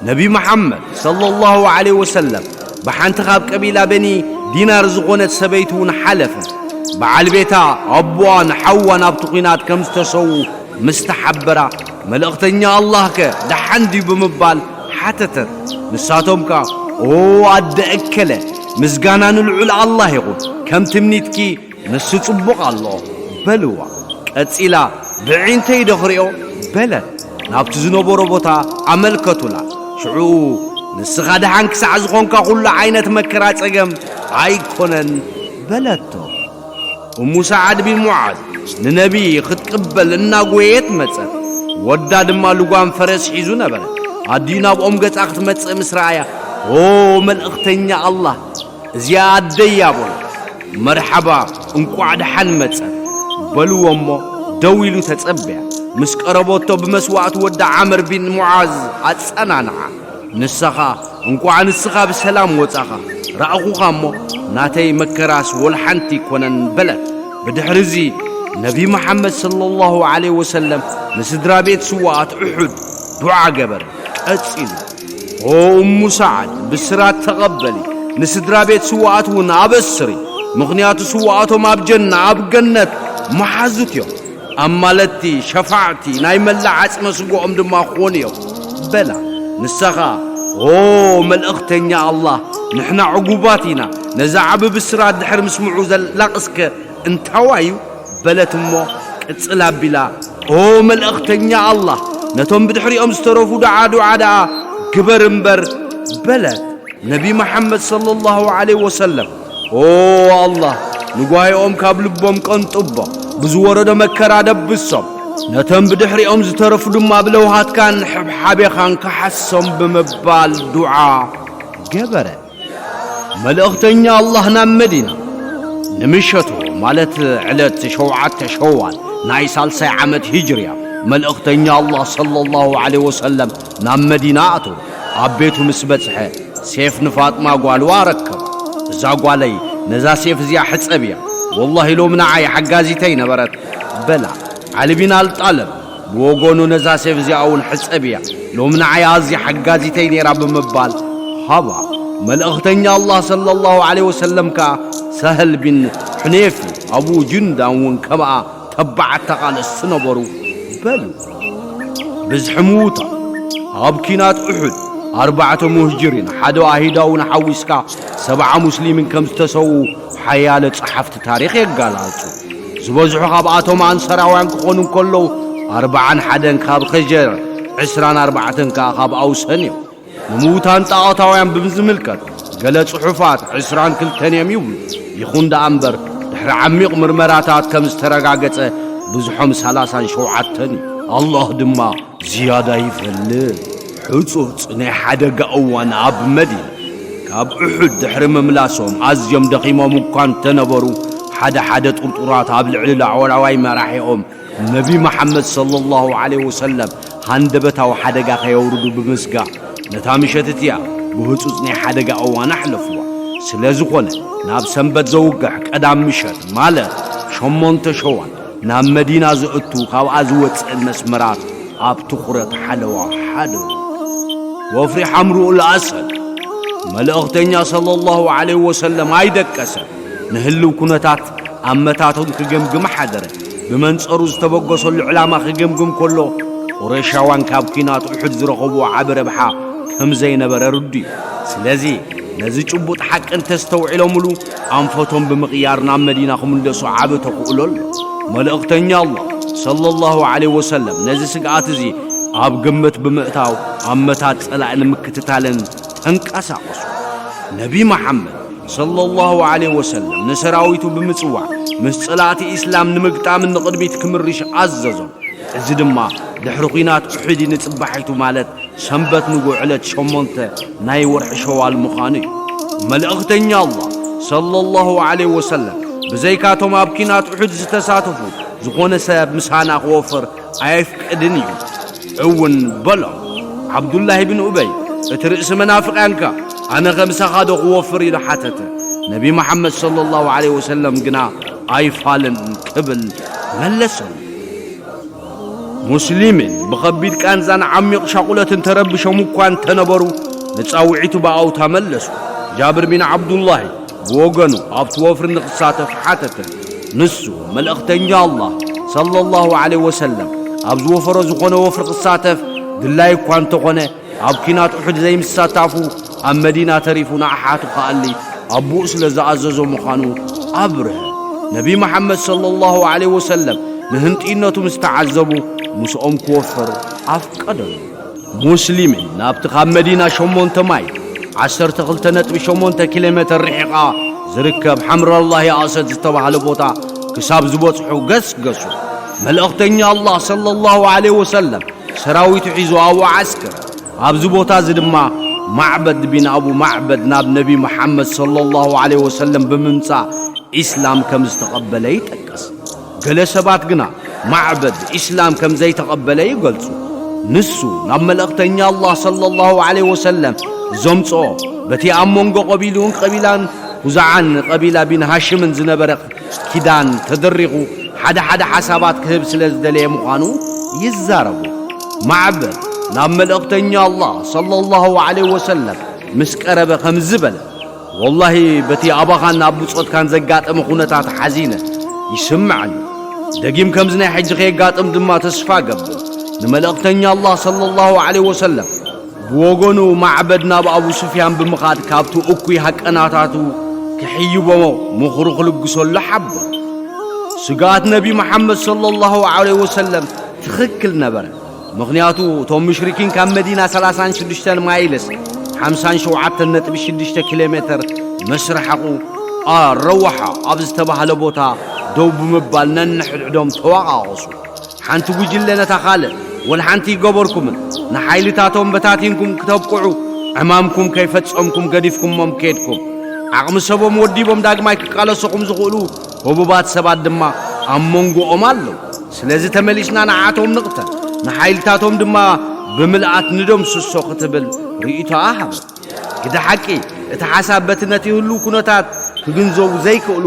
ነቢ መሓመድ ሰለላሁ ዐለይሂ ወሰለም ብሓንቲ ካብ ቀቢላ በኒ ዲናር ዝኾነት ሰበይቲ እውን ሓለፈ። በዓል ቤታ ኣቦኣን ሓዋን ኣብቲ ኲናት ከም ዝተሰዉ ምስ ተሓበራ፣ "መልእኽተኛ ኣላህከ ደሓን ድዩ?" ብምባል ሓተተት። ንሳቶም ከኣ፣ "ኦ ኣደ እከለ፣ ምስጋና ንልዑል ኣላህ ይኹን፣ ከም ትምኒትኪ ንሱ ጽቡቕ ኣሎ" በልዋ። ቀጺላ፣ "ብዒንተይ ዶ ክሪኦ?" በለት። ናብቲ ዝነበሮ ቦታ ኣመልከቱላ። ሽዑ፣ "ንስኻ ደሓን ክሳዕ ዝኾንካ፣ ኩሉ ዓይነት መከራ ጸገም ኣይኮነን" በለቶ። እሙ ሰዓድ ቢን ሙዓዝ ንነቢ ክትቅበል እናጎየየት መጸት። ወዳ ድማ ልጓም ፈረስ ሒዙ ነበረ። ኣዲኡ ናብኦም ገጻ ክትመጽእ ምስ ረኣያ፣ "ኦ መልእኽተኛ ኣላህ፣ እዚኣ ኣደይ እያ" በሉ። "መርሓባ፣ እንቋዕ ደሓን መጸት" በልዎ እሞ ደው ኢሉ ተጸበያ። ምስ ቀረበቶ ብመስዋእቲ ወዳ ዓምር ቢን ሙዓዝ ኣጸናንዓ። ንሳ ኸኣ፣ "እንቋዕ ንስኻ ብሰላም ወጻኻ፣ ረኣኹኻ እሞ ናተይ መከራስ ወላ ሓንቲ ኣይኮነን" በለት። ብድሕሪ እዚ ነቢ መሓመድ ሰለላሁ ዐለይሂ ወሰለም ንስድራ ቤት ስውኣት ኡሑድ ዱዓ ገበረ። ቀጺሉ፣ "ኦ እሙ ሰዓድ፣ ብስራት ተቐበሊ፣ ንስድራ ቤት ስውኣት እውን ኣበስሪ፣ ምኽንያቱ ስውኣቶም ኣብ ጀና፣ ኣብ ገነት መሓዙት እዮም። ኣማለድቲ፣ ሸፋዕቲ፣ ናይ መላእ ዓጽመ ስግኦም ድማ ክኾኑ እዮም" በላ። ንሳ ኸኣ፣ "ኦ መልእኽተኛ ኣላህ፣ ንሕና ዕጉባት ኢና፣ ነዚ ዓቢ ብስራት ድሕሪ ምስምዑ ዘላቕስከ እንታዋይ እዩ?" በለት እሞ ቅጽል ኣቢላ፣ "ኦ መልእኽተኛ ኣላህ፣ ነቶም ብድሕሪኦም ዝተረፉ ደኣ ዱዓ ደኣ ግበር እምበር" በለት። ነቢ መሓመድ ሰለላሁ ዐለይሂ ወሰለም፣ "ኦ ኣላህ፣ ንጓሂኦም ካብ ልቦም ቀንጥቦ፣ ብዝወረዶ መከራ ደብሶም፣ ነቶም ብድሕሪኦም ዝተረፉ ድማ ብለውሃትካን ሕብሓቤኻን ክሓሶም" ብምባል ዱዓ ገበረ። መልእኽተኛ ኣላህ ናብ መዲና ንምሸቱ፣ ማለት ዕለት ሸውዓተ ሸዋል ናይ ሳልሳይ ዓመት ሂጅርያ፣ መልእኽተኛ ኣላህ ሰለላሁ ዐለይሂ ወሰለም ናብ መዲና ኣተወ። ኣብ ቤቱ ምስ በጽሐ፣ ሴፍ ንፋጥማ ጓሉ ኣረከባ። "እዛ ጓለይ፣ ነዛ ሴፍ እዚኣ ሕጸብያ፣ ወላሂ ሎሚ ንዓይ ሓጋዚተይ ነበረት" በላ። ዓሊ ቢን ኣልጣልብ ብወገኑ፣ "ነዛ ሴፍ እዚኣ እውን ሕጸብያ፣ ሎሚ ንዓይ ኣዝያ ሓጋዚተይ ነይራ" ብምባል ሃባ። መልእኽተኛ ኣላህ ሰለላሁ ዐለይሂ ወሰለም ከኣ፣ ሰህል ቢን ሑኔፊ፣ ኣቡ ጁንዳን እውን ከምኣ ተባዓት ተቓለስቲ ነበሩ በሉ። ብዝሒ ምዉታ፣ ኣብ ኲናት ኡሑድ ኣርባዕተ ሙህጅሪን ሓደ ኣሂዳውን ሓዊስካ ሰብዓ ሙስሊምን ከም ዝተሰዉ ሓያለ ጸሓፍቲ ታሪኽ የጋላጹ። ዝበዝሑ ካብኣቶም ኣንሰራውያን ክኾኑ እንከለዉ፣ ኣርብዓን ሓደን ካብ ኸዘረጅ፣ ዕስራን ኣርባዕተን ከኣ ካብ ኣውሰን እዮም። ንምዉታን ጣዖታውያን ብዝምልከት፣ ገለ ጽሑፋት ዕስራን ክልተን እዮም ይብሉ። ይኹን ደኣ እምበር፣ ድሕሪ ዓሚቕ ምርመራታት ከም ዝተረጋገጸ፣ ብዝሖም ሰላሳን ሸውዓተን እዩ። ኣላህ ድማ ዝያዳ ይፈልጥ። ሕጹጽ ናይ ሓደጋ እዋን ኣብ መዲና። ካብ ኡሑድ ድሕሪ ምምላሶም ኣዝዮም ደኺሞም እኳ እንተነበሩ፣ ሓደ ሓደ ጥርጡራት ኣብ ልዕሊ ላዕለዋይ መራሒኦም ነቢ መሓመድ ሰለላሁ ዐለይሂ ወሰለም ሃንደበታዊ ሓደጋ ከየውርዱ ብምስጋእ፣ ነታ ምሸት እቲኣ ብህጹጽ ናይ ሓደጋ እዋን ኣሕለፍዋ። ስለ ዝኾነ፣ ናብ ሰንበት ዘውግሕ ቀዳም ምሸት፣ ማለት ሸሞንተ ሸዋል፣ ናብ መዲና ዘእቱ፣ ካብኣ ዝወጽእን መስመራት ኣብ ትኹረት ሓለዋ ሓደሩ። ወፍሪ ሓምሩኡል ኣሰድ፣ መልእኽተኛ ሰለላሁ ዐለይሂ ወሰለም ኣይደቀሰን። ንህልው ኩነታት ኣመታቱን ክግምግም ሓደረ። ብመንጸሩ ዝተበገሰሉ ዕላማ ክግምግም ከሎ፣ ቁረሻውያን ካብ ኲናት ኡሑድ ዝረኸብዎ ዓቢ ረብሓ ከም ዘይነበረ ርዱእ እዩ። ስለዚ፣ ነዚ ጭቡጥ ሓቂ እንተስተውዒሎምሉ፣ ኣንፈቶም ብምቕያር ናብ መዲና ክምለሱ ዓቢ ተኽእሎ ኣሎ። መልእኽተኛ ኣላህ ሰለላሁ ዐለይሂ ወሰለም ነዚ ስግኣት እዚ ኣብ ግምት ብምእታው፣ ኣብ መታት ጸላኢ ንምክትታልን ተንቀሳቐሱ። ነቢ መሓመድ ሰለላሁ ዐለይሂ ወሰለም ንሰራዊቱ ብምጽዋዕ፣ ምስ ጸላእቲ ኢስላም ንምግጣምን ንቕድሚት ክምርሽ ኣዘዞም። እዚ ድማ ድሕሪ ኲናት ኡሑድ ንጽባሒቱ፣ ማለት ሰንበት ንግሆ ዕለት ሸሞንተ ናይ ወርሒ ሸዋል ምዃኑ እዩ። መልእኽተኛ ኣላህ ሰለላሁ ዐለይሂ ወሰለም፣ ብዘይካቶም ኣብ ኲናት ኡሑድ ዝተሳተፉ ዝኾነ ሰብ ምሳና ክወፍር ኣየፍቅድን እዩ። እውን በሎም። ዓብዱላሂ ብን ኡበይ፣ እቲ ርእሲ መናፍቃንካ፣ ኣነ ኸምሳኻ ዶ ክወፍር? ኢሉ ሓተተ። ነቢ መሓመድ ሰለላሁ ዐለይሂ ወሰለም ግና ኣይፋልን ክብል መለሰሉ። ሙስሊሚን ብኸቢድ ቃንዛን ዓሚቕ ሻቑለትን ተረቢሾም እኳ እንተነበሩ፣ ንጻውዒቱ ብኣውታ መለሱ። ጃብር ቢን ዓብዱላሂ ብወገኑ ኣብቲ ወፍሪ ንኽሳተፍ ሓተተ። ንሱ፣ መልእኽተኛ ኣላህ ሰለላሁ ዐለይሂ ወሰለም ኣብ ዝወፈሮ ዝኾነ ወፍሪ ክሳተፍ ድላይ እኳ እንተኾነ፣ ኣብ ኲናት ኡሑድ ዘይምስታፉ፣ ኣብ መዲና ተሪፉ ንኣሓቱ ክኣሊ ኣቦኡ ስለ ዝኣዘዞ ምዃኑ ኣብርሀ። ነቢ መሓመድ ሰለላሁ ዐለይሂ ወሰለም ንህንጥይነቱ ምስ ተዓዘቡ፣ ምስኦም ክወፍር ኣፍቀደሉ። ሙስሊምን ናብቲ ካብ መዲና ሸሞንተ ማይል፣ ዓሰርተ ክልተ ነጥቢ ሸሞንተ ኪሎ ሜተር ርሒቓ ዝርከብ ሓምራላሂ ኣሰድ ዝተባህለ ቦታ ክሳብ ዝበጽሑ ገስገሱ። መልእኽተኛ ኣላህ ሰለላሁ ዐለይሂ ወሰለም ሰራዊቱ ሒዙ ኣብኡ ዓስከረ። ኣብዚ ቦታ እዚ ድማ ማዕበድ ቢን ኣቡ ማዕበድ ናብ ነቢ መሓመድ ሰለላሁ ዐለይሂ ወሰለም ብምምጻእ ኢስላም ከም ዝተቐበለ ይጠቅስ። ገለ ሰባት ግና ማዕበድ ኢስላም ከም ዘይተቐበለ ይገልጹ። ንሱ ናብ መልእኽተኛ ኣላህ ሰለላሁ ዐለይሂ ወሰለም ዘምጽኦ፣ በቲ ኣብ መንጎ ቀቢልኡን ቀቢላን ሁዛዓን ቀቢላ ቢን ሃሽምን ዝነበረ ኪዳን ተደሪኹ ሓደ ሓደ ሓሳባት ክህብ ስለ ዝደለየ ምዃኑ ይዛረቡ። ማዕበድ ናብ መልእኽተኛ ኣላህ ሰለላሁ ዐለይሂ ወሰለም ምስ ቀረበ ከምዚ በለ፣ ወላሂ በቲ ኣባኻን ኣብ ብጾትካን ዘጋጠመ ኩነታት ሓዚነ፣ ይስምዓኒ። ደጊም ከምዚ ናይ ሕጂ ከየጋጥም ድማ ተስፋ እገብር። ንመልእኽተኛ ኣላህ ሰለላሁ ዐለይሂ ወሰለም ብወገኑ ማዕበድ ናብ ኣቡ ሱፍያን ብምኻድ ካብቲ እኩይ ሃቀናታቱ ክሕይቦ ምኽሩ ክልግሰሉ ሓበሮ። ስግኣት ነቢ መሓመድ ሰለላሁ ዐለይሂ ወሰለም ትኽክል ነበረ። ምኽንያቱ እቶም ሙሽሪኪን ካብ መዲና ሰላሳን ሽዱሽተን ማይልስ ሓምሳን ሸውዓተን ነጥቢ ሽዱሽተ ኪሎ ሜተር ምስ ረሓቑ፣ ኣረዋሓ ኣብ ዝተባህለ ቦታ ደው ብምባል ነንሕድሕዶም ተዋቓቐሱ። ሓንቲ ጉጅለ ነታ ካልእ ወላ ሓንቲ ይገበርኩምን፣ ንሓይልታቶም በታቲንኩም ክተብቅዑ ዕማምኩም ከይፈጸምኩም ገዲፍኩሞም ከድኩም። ዓቕሚ ሰቦም ወዲቦም ዳግማይ ክቃለሰኹም ዝኽእሉ ህቡባት ሰባት ድማ ኣብ መንጎኦም ኣለዉ። ስለዚ ተመሊስና ንዓቶም ንቕተል፣ ንሓይልታቶም ድማ ብምልኣት ንደምስሶ ክትብል ርእይቶኣ ሃበት። ግደ ሓቂ፣ እቲ ሓሳብ በቲ ነቲ ህሉው ኩነታት ክግንዘቡ ዘይክእሉ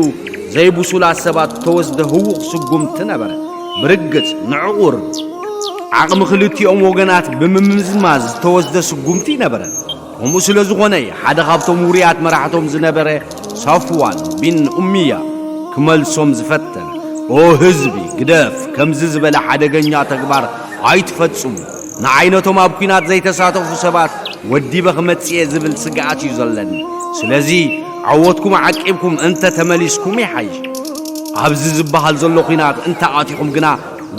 ዘይብሱላት ሰባት ዝተወስደ ህዉኽ ስጉምቲ ነበረ። ብርግጽ፣ ንዕቑር ዓቕሚ ክልቲኦም ወገናት ብምምዝማዝ ዝተወስደ ስጉምቲ ነበረ። ከምኡ ስለ ዝኾነ፣ ሓደ ካብቶም ውሩያት መራሕቶም ዝነበረ ሳፍዋን ቢን ኡምያ ክመልሶም ዝፈተነ፣ "ኦ ህዝቢ፣ ግደፍ፣ ከምዚ ዝበለ ሓደገኛ ተግባር ኣይትፈጽሙ። ንዓይ ነቶም ኣብ ኲናት ዘይተሳተፉ ሰባት ወዲበ ክመጽእ እየ ዝብል ስግኣት እዩ ዘለኒ። ስለዚ ዓወትኩም ዓቂብኩም እንተ ተመሊስኩም ይሓይሽ። ኣብዚ ዝበሃል ዘሎ ኲናት እንተ ኣቲኹም ግና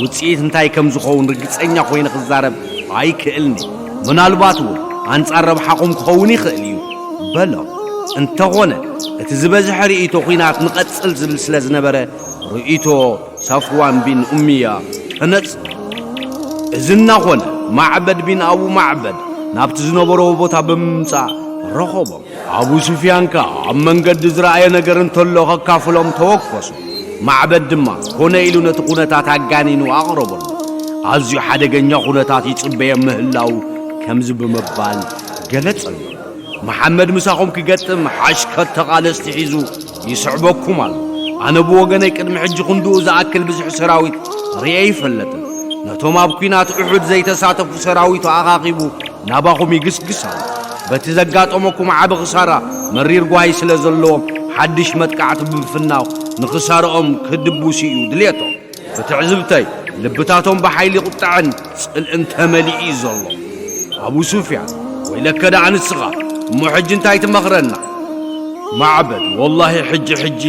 ውጽኢት እንታይ ከም ዝኸውን ርግጸኛ ኮይነ ክዛረብ ኣይክእልኒ። ምናልባት እውን ኣንጻር ረብሓኹም ክኸውን ይኽእል እዩ" በሎም። እንተኾነ እቲ ዝበዝሐ ርእይቶ ኲናት ንቐጽል ዝብል ስለ ዝነበረ ርእይቶ ሳፍዋን ቢን ኡምያ ተነጽረ። እዚ እናኾነ ማዕበድ ቢን ኣቡ ማዕበድ ናብቲ ዝነበርዎ ቦታ ብምምጻእ ረኸቦም። ኣቡ ሱፍያን ከኣ ኣብ መንገዲ ዝረኣየ ነገር እንተሎ ከካፍሎም ተወከሱ። ማዕበድ ድማ ኮነ ኢሉ ነቲ ኩነታት ኣጋኒኑ ኣቕረበሉ። ኣዝዩ ሓደገኛ ኩነታት ይጽበየ ምህላው ከምዚ ብምባል ገለጸሉ። መሓመድ ምሳኹም ክገጥም ሓሽከት ተቓለስቲ ሒዙ ይስዕበኩም ኣሎ። ኣነ ብወገነይ ቅድሚ ሕጂ ክንድኡ ዝኣክል ብዝሒ ሰራዊት ርእየ ይፈልጥን። ነቶም ኣብ ኲናት ኡሑድ ዘይተሳተፉ ሰራዊቱ ኣኻኺቡ ናባኹም ይግስግስ ኣሎ። በቲ ዘጋጠመኩም ዓቢ ክሳራ መሪር ጓሂ ስለ ዘለዎም ሓድሽ መጥቃዕቲ ብምፍናው ንክሳርኦም ክድብሱ እዩ ድልየቶም። ብትዕዝብተይ ልብታቶም ብሓይሊ ቁጥዐን ጽልእን ተመሊኡ እዩ ዘሎ። ኣቡ ሱፍያን፣ ወይለከ ደኣ ንስኻ፣ እሞ ሕጂ እንታይ ትመኽረና? ማዕበድ፣ ወላሂ ሕጂ ሕጂ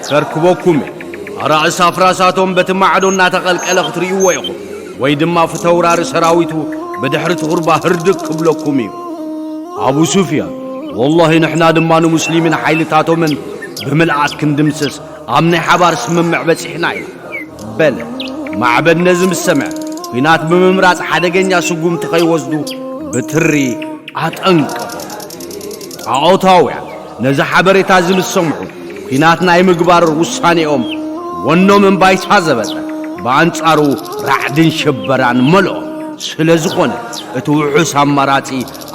ከርክበኩም እየ። ኣራእሲ ኣፍራሳቶም በቲ ማዕዶ እናተቐልቀለ ክትርእይዎ ኢኹም፣ ወይ ድማ ፍተውራሪ ሰራዊቱ ብድሕሪ እቲ ኹርባ ህርድግ ክብለኩም እዩ። ኣቡ ሱፍያን፣ ወላሂ ንሕና ድማ ንሙስሊምን ሓይልታቶምን ብምልኣት ክንድምስስ ኣብ ናይ ሓባር ስምምዕ በጺሕና ኢና በለ። ማዕበድ ነዚ ምስ ሰምዐ፣ ኲናት ብምምራጽ ሓደገኛ ስጉምቲ ከይወስዱ ብትሪ ኣጠንቀቖም። ጣዖታውያን ነዚ ሓበሬታ እዚ ምስ ሰምዑ፣ ኲናት ናይ ምግባር ውሳኔኦም ወኖም እምባይታ ዘበጠ። ብኣንጻሩ ራዕድን ሽበራን መልኦ። ስለ ዝኾነ፣ እቲ ውሑስ ኣማራጺ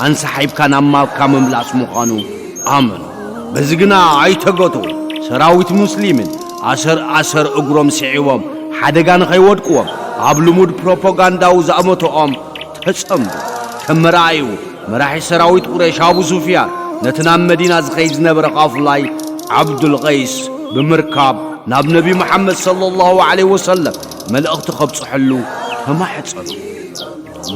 ኣንሳሒብካ ናብ ማብካ ምምላስ ምዃኑ ኣመኑ። በዚ ግና ኣይተገትኡ። ሰራዊት ሙስሊምን ኣሰር ኣሰር እግሮም ስዒቦም ሓደጋ ንኸይወድቅዎም ኣብ ልሙድ ፕሮፓጋንዳዊ ዝኣመትኦም ተጸምዱ። ከም መርኣይኡ፣ መራሒ ሰራዊት ቁረይሽ ኣቡ ሱፍያን ነቲ ናብ መዲና ዝኸይድ ዝነበረ ቃፍላይ ዓብዱል ቀይስ ብምርካብ ናብ ነቢ መሓመድ ሰለላሁ ዐለይሂ ወሰለም መልእኽቲ ከብጽሐሉ ተማሕጸኑ።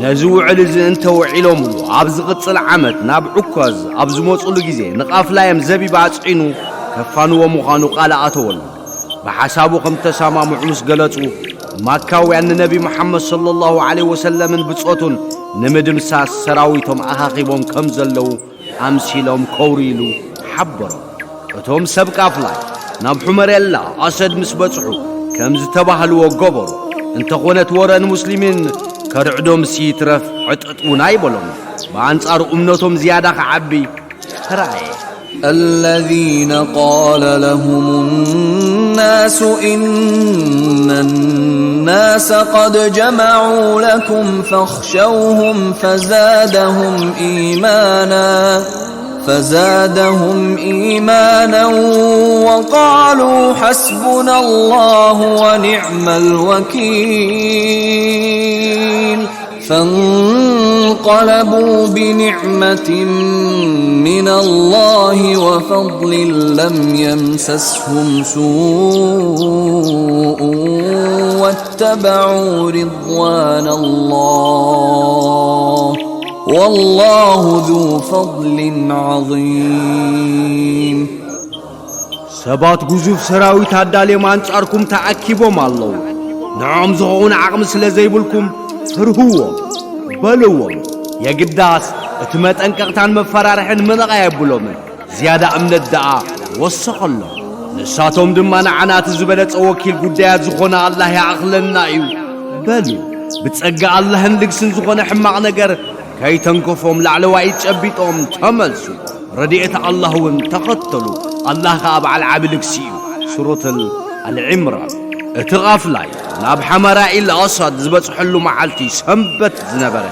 ነዚ ውዕል እዚ እንተ ውዒሎምሉ፣ ኣብ ዝቕጽል ዓመት ናብ ዑካዝ ኣብ ዝመጹሉ ግዜ ንቃፍላዮም ዘቢብ ኣጽዒኑ ከፋንዎ ምዃኑ ቃል ኣተወሉ። ብሓሳቡ ከም ተሰማምዑ ምስ ገለጹ፣ ማካውያን ንነቢ መሓመድ ሰለላሁ ዐለይሂ ወሰለምን ብጾቱን ንምድምሳስ ሰራዊቶም ኣኻኺቦም ከም ዘለዉ ኣምሲሎም ከውርይሉ ሓበሮም። እቶም ሰብ ቃፍላይ ናብ ሑመሬላ ኣሰድ ምስ በጽሑ ከም ዝተባህልዎ ገበሩ። እንተኾነ እቲ ወረ ንሙስሊሚን ከርዕዶምሲ ይትረፍ ዕጥጥ እውን ኣይበሎም። ብኣንጻሩ እምነቶም ዝያዳ ክዓቢ ተራእየ። الذين قال لهم الناس إن الناس قد جمعوا لكم فاخشوهم فزادهم إيمانا فزادهم إيمانا وقالوا حسبنا الله ونعم الوكيل. فانقلبوا بنعمة من الله وفضل لم يمسسهم سوء واتبعوا رضوان الله والله ذو فضل عظيم. ሰባት ግዙፍ ሰራዊት ኣዳልዮም ኣንጻርኩም ተኣኪቦም ኣለዉ። ንዕኦም ዝኸውን ዓቕሚ ስለ ዘይብልኩም፣ ፍርህዎም፣ በልዎም። የግዳስ፣ እቲ መጠንቀቕታን መፈራርሕን ምንቕ ኣየብሎምን። ዝያዳ እምነት ደኣ ወሰኸሎም። ንሳቶም ድማ፣ ንዓና እቲ ዝበለጸ ወኪል ጉዳያት ዝኾነ ኣላህ ይኣኽለና እዩ በሉ። ብጸጋ ኣላህን ልግስን ዝኾነ ሕማቕ ነገር ከይተንከፎም ላዕለዋይ ኢድ ጨቢጦም ተመልሱ። ረድኤት ኣላህ እውን ተኸተሉ። ኣላህ ከኣ በዓል ዓቢ ልግሲ እዩ። ሱረቱል ኣልዒምራን። እቲ ቃፍላይ ናብ ሓመራኢል ኣሳድ ዝበጽሐሉ መዓልቲ ሰንበት ዝነበረ።